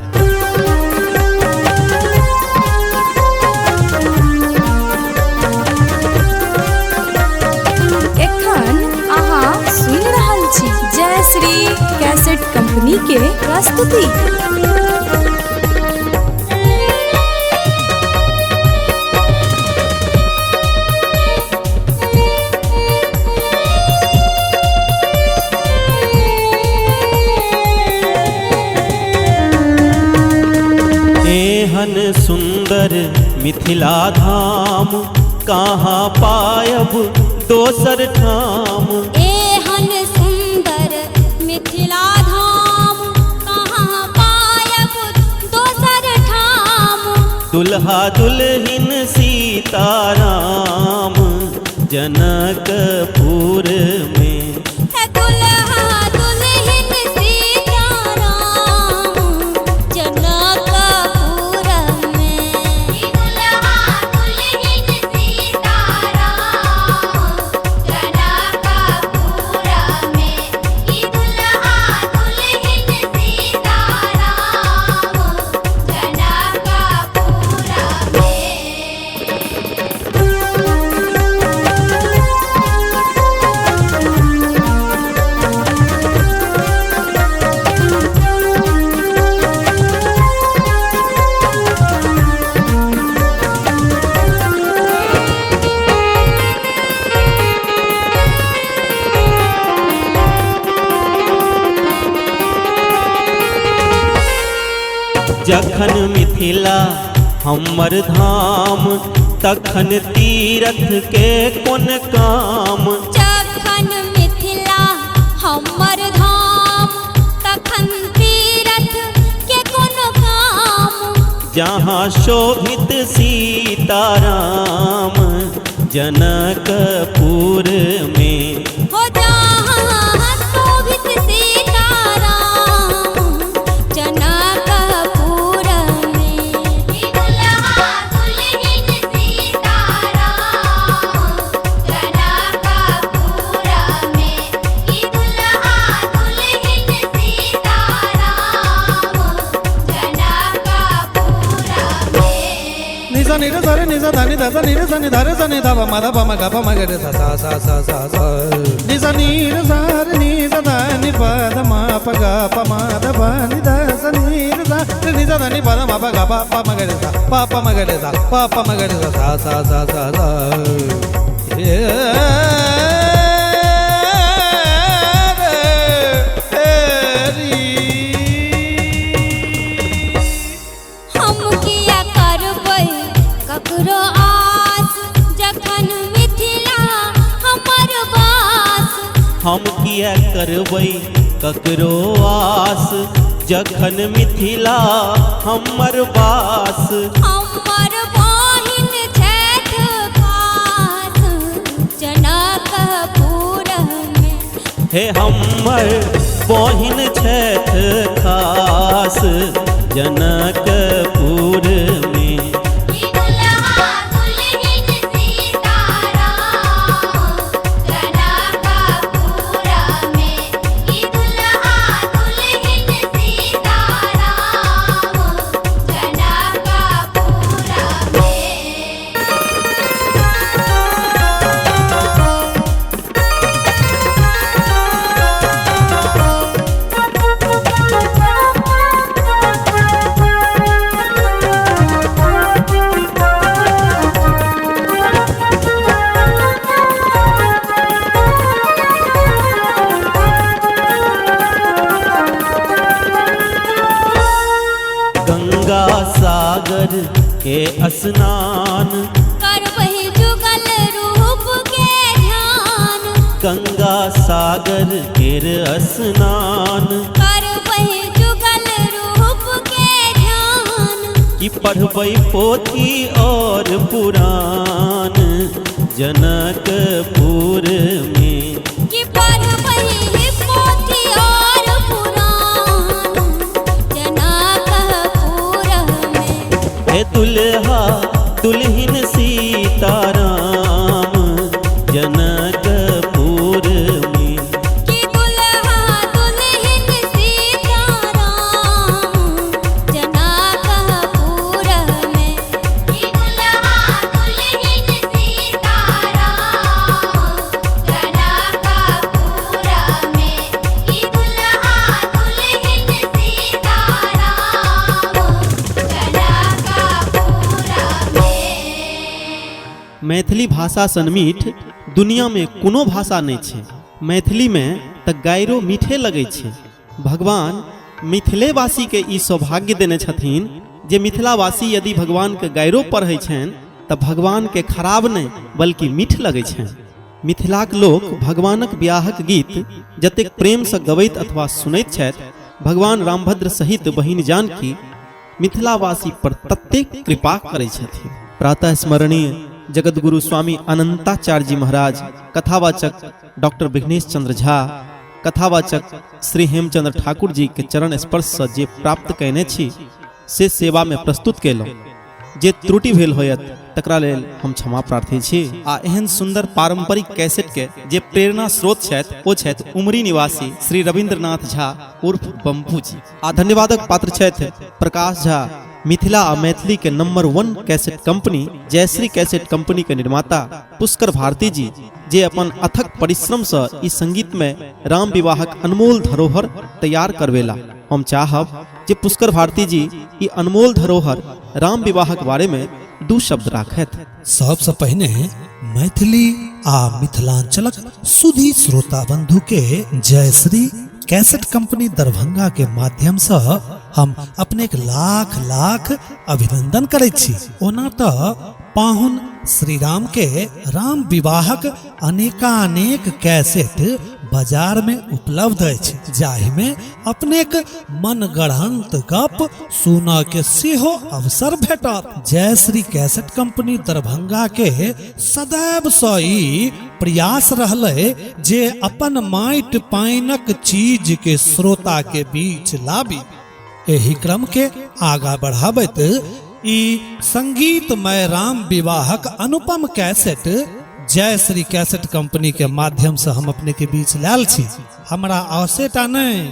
एखन अहाँ सुनि रहल छी जय श्री कैसेट कंपनी के प्रस्तुति। एहन सुंदर मिथिला धाम कहाँ पायब दोसर ठाम। एहन सुंदर मिथिला धाम कहाँ पायब दोसर ठाम। दुल्हा दुल्हिन सीताराम जनकपुर में। है दुल्हा दुल्हिन सीताराम जनकपुर में। दुल्हा दुल्हिन सीताराम जनकपुर में। दुल्हा दुल्हिन सीताराम जनकपुर जखन मिथिला हमर धाम तखन तीरथ के कोन काम। जखन मिथिला हमर धाम तखन तीरथ के कोन काम। जहाँ शोभित सीताराम जनकपुर में। हो जहाँ शोभित सीताराम जनकपुर में। दुल्हा दुल्हिन सीताराम जनकपुर में। दुल्हा दुल्हिन सीताराम जनकपुर में। निजा निरे सारे निजा धानी धासा निरे सा निधारे सा निधा प मध प म ग प म ग रे सा सा सा सा सा सा निजा नीर सारे निजा धानी प ध म प ग प म ध प नि ध सा नीर सा रे निजा धानी प ध म प ग प प म ग रे सा प प म ग रे सा प प म ग रे सा सा सा सा सा सा ए रे ए री। हम किया करबै ककरो आस जखन मिथिला हमर वास। हम किया करबै ककरो आस जखन मिथिला हमर वास। हमर बहिन छैथ खास जनकपुर में। हे हमर बहिन छैथ खास जनकपुर में। दुल्हा दुल्हिन सीताराम जनकपुर में। दुल्हा दुल्हिन सीताराम जनकपुर में। गंगा सागर के स्नान करबै जुगल रूप के ध्यान। गंगा सागर केर स्नान करबै जुगल रूप के ध्यान। कि पढ़बै पोथी और पुराण जनकपुर में। कि पढ़बै पोथी और पुराण जनकपुर में। हे दुल्हा दुल्हिन सीताराम जनकपुर में। कि दुल्हा दुल्हिन सीताराम जनकपुर में। दुल्हा दुल्हिन सीताराम जनकपुर में। दुल्हा दुल्हिन सीताराम जनकपुर में। मैथिली भाषा सन मीठ दुनियामे कोनो भाषा नहि छै। मैथिलीमे तऽ गायरो मीठे लगै छै। भगवान मिथिलेवासीके ई सौभाग्य देने छथिन जे मिथिलावासी यदि भगवानके गायरो पढ़ै छनि तऽ भगवानके खराब नहि बल्कि मीठ लगै छनि। मिथिलाक लोक भगवानक बियाहक गीत जतेक प्रेमसँ गबैत अथवा सुनैत छथि, भगवान रामभद्र सहित बहिन जानकी मिथिलावासी पर ततेक कृपा करै छथिन। प्रातः स्मरणीय जगतगुरु स्वामी अनंताचार्य जी महाराज, कथावाचक डॉक्टर विघ्नेश चंद्र झा, कथावाचक श्री हेमचंद्र ठाकुर जी के चरण स्पर्श से जे प्राप्त कयने छी से सेवा में प्रस्तुत कयलहुँ। जे त्रुटि भेल होयत तकरा लेल हम क्षमा प्रार्थी छी। आ एहन सुंदर पारंपरिक कैसेट के जे प्रेरणा स्रोत छथि ओ छथि उमरी निवासी श्री रविंद्रनाथ झा उर्फ बम्बू जी। आ धन्यवादक पात्र छथि प्रकाश झा, मिथिला आ मैथिली के number 1 cassette company Jayashree cassette company के निर्माता पुष्कर भारती जी, जे अपन अथक परिश्रम से ई संगीत में राम विवाहक अनमोल धरोहर तैयार करवेला। हम चाहब जे पुष्कर भारती जी ई अनमोल धरोहर राम विवाहक बारे में 2 शब्द राखथि। सबसँ पहिने मैथिली आ मिथिलांचलक सुधी श्रोता बंधु के जयश्री कैसेट कंपनी दरभंगा के माध्यम से हम अपनेक लाख लाख अभिनंदन करैत छी। ओना तऽ पाहुन श्री राम के राम विवाहक अनेकानेक कैसेट बाजार में उपलब्ध अछि, जाहि में अपनेक मनगढ़ंत गप सुनऽ के सेहो अवसर भेटत। जय श्री कैसेट कंपनी दरभंगा के सदैव सँ ई प्रयास रहलै जे अपन माटि पानिक चीज के श्रोता के बीच लाबी। एहि क्रम के आगा बढ़ाबैत ई संगीतमय राम विवाहक अनुपम कैसेट जय श्री कैसेट कंपनी के माध्यम से हम अपने के बीच लायल छी। हमरा आशेटा नहीं,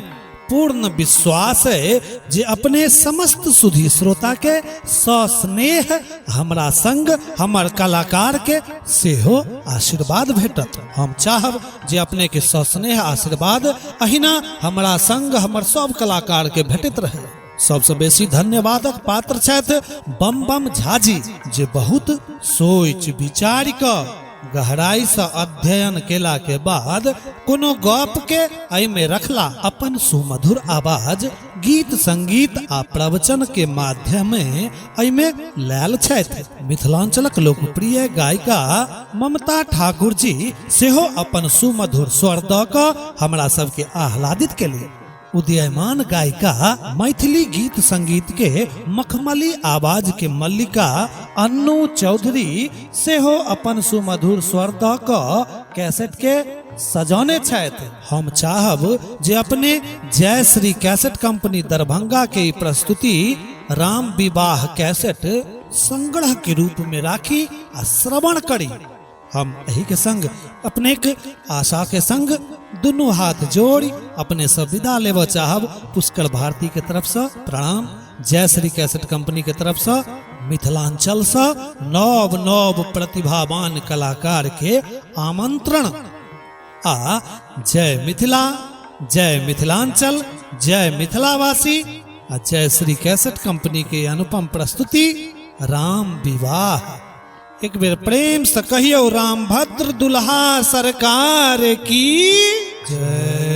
पूर्ण विश्वास है जे अपने समस्त सुधी श्रोता के सस्नेह हमरा संग हमर कलाकार के सेहो आशीर्वाद भेटत। हम चाहब जे अपने के सस्नेह आशीर्वाद अहिना हमरा संग हमर सब कलाकार के भेटैत रहे। सबसे बेसी धन्यवादक पात्र छथि बम बम झाजी, जे बहुत सोच विचार कऽ गहराई से अध्ययन केला के बाद कोनो गप के एहिमे रखला। अपन सुमधुर आवाज गीत संगीत आ प्रवचन के माध्यम एहिमे लायल छथि। मिथिलांचलक लोकप्रिय गायिका ममता ठाकुर जी सेहो अपन सुमधुर स्वर दऽ कऽ हमरा सबके आह्लादित केली। उदयमान गायिका मैथिली गीत संगीत के मखमली आवाज के मल्लिका अन्नू चौधरी सेहो अपन सुमधुर स्वर दऽ कऽ कैसेट के सजौने छथि। हम चाहब जे अपने जय श्री कैसेट कंपनी दरभंगा के ई प्रस्तुति राम विवाह कैसेट संग्रह के रूप में राखी आ श्रवण करी। हम एही के संग अपनेक आशा के संग दुनू हाथ जोड़ि अपने से विदा लेबऽ चाहब। पुष्कर भारती के तरफ से प्रणाम, जय श्री कैसेट कंपनी के तरफ से मिथिलांचल से नव नव प्रतिभावान कलाकार के आमंत्रण आ जय मिथिला, जय मिथिलांचल, जय मिथिलावासी आ जय श्री कैसेट कंपनी के अनुपम प्रस्तुति राम विवाह। एक बेर प्रेम से कहियो रामभद्र दुल्हा सरकार की जय।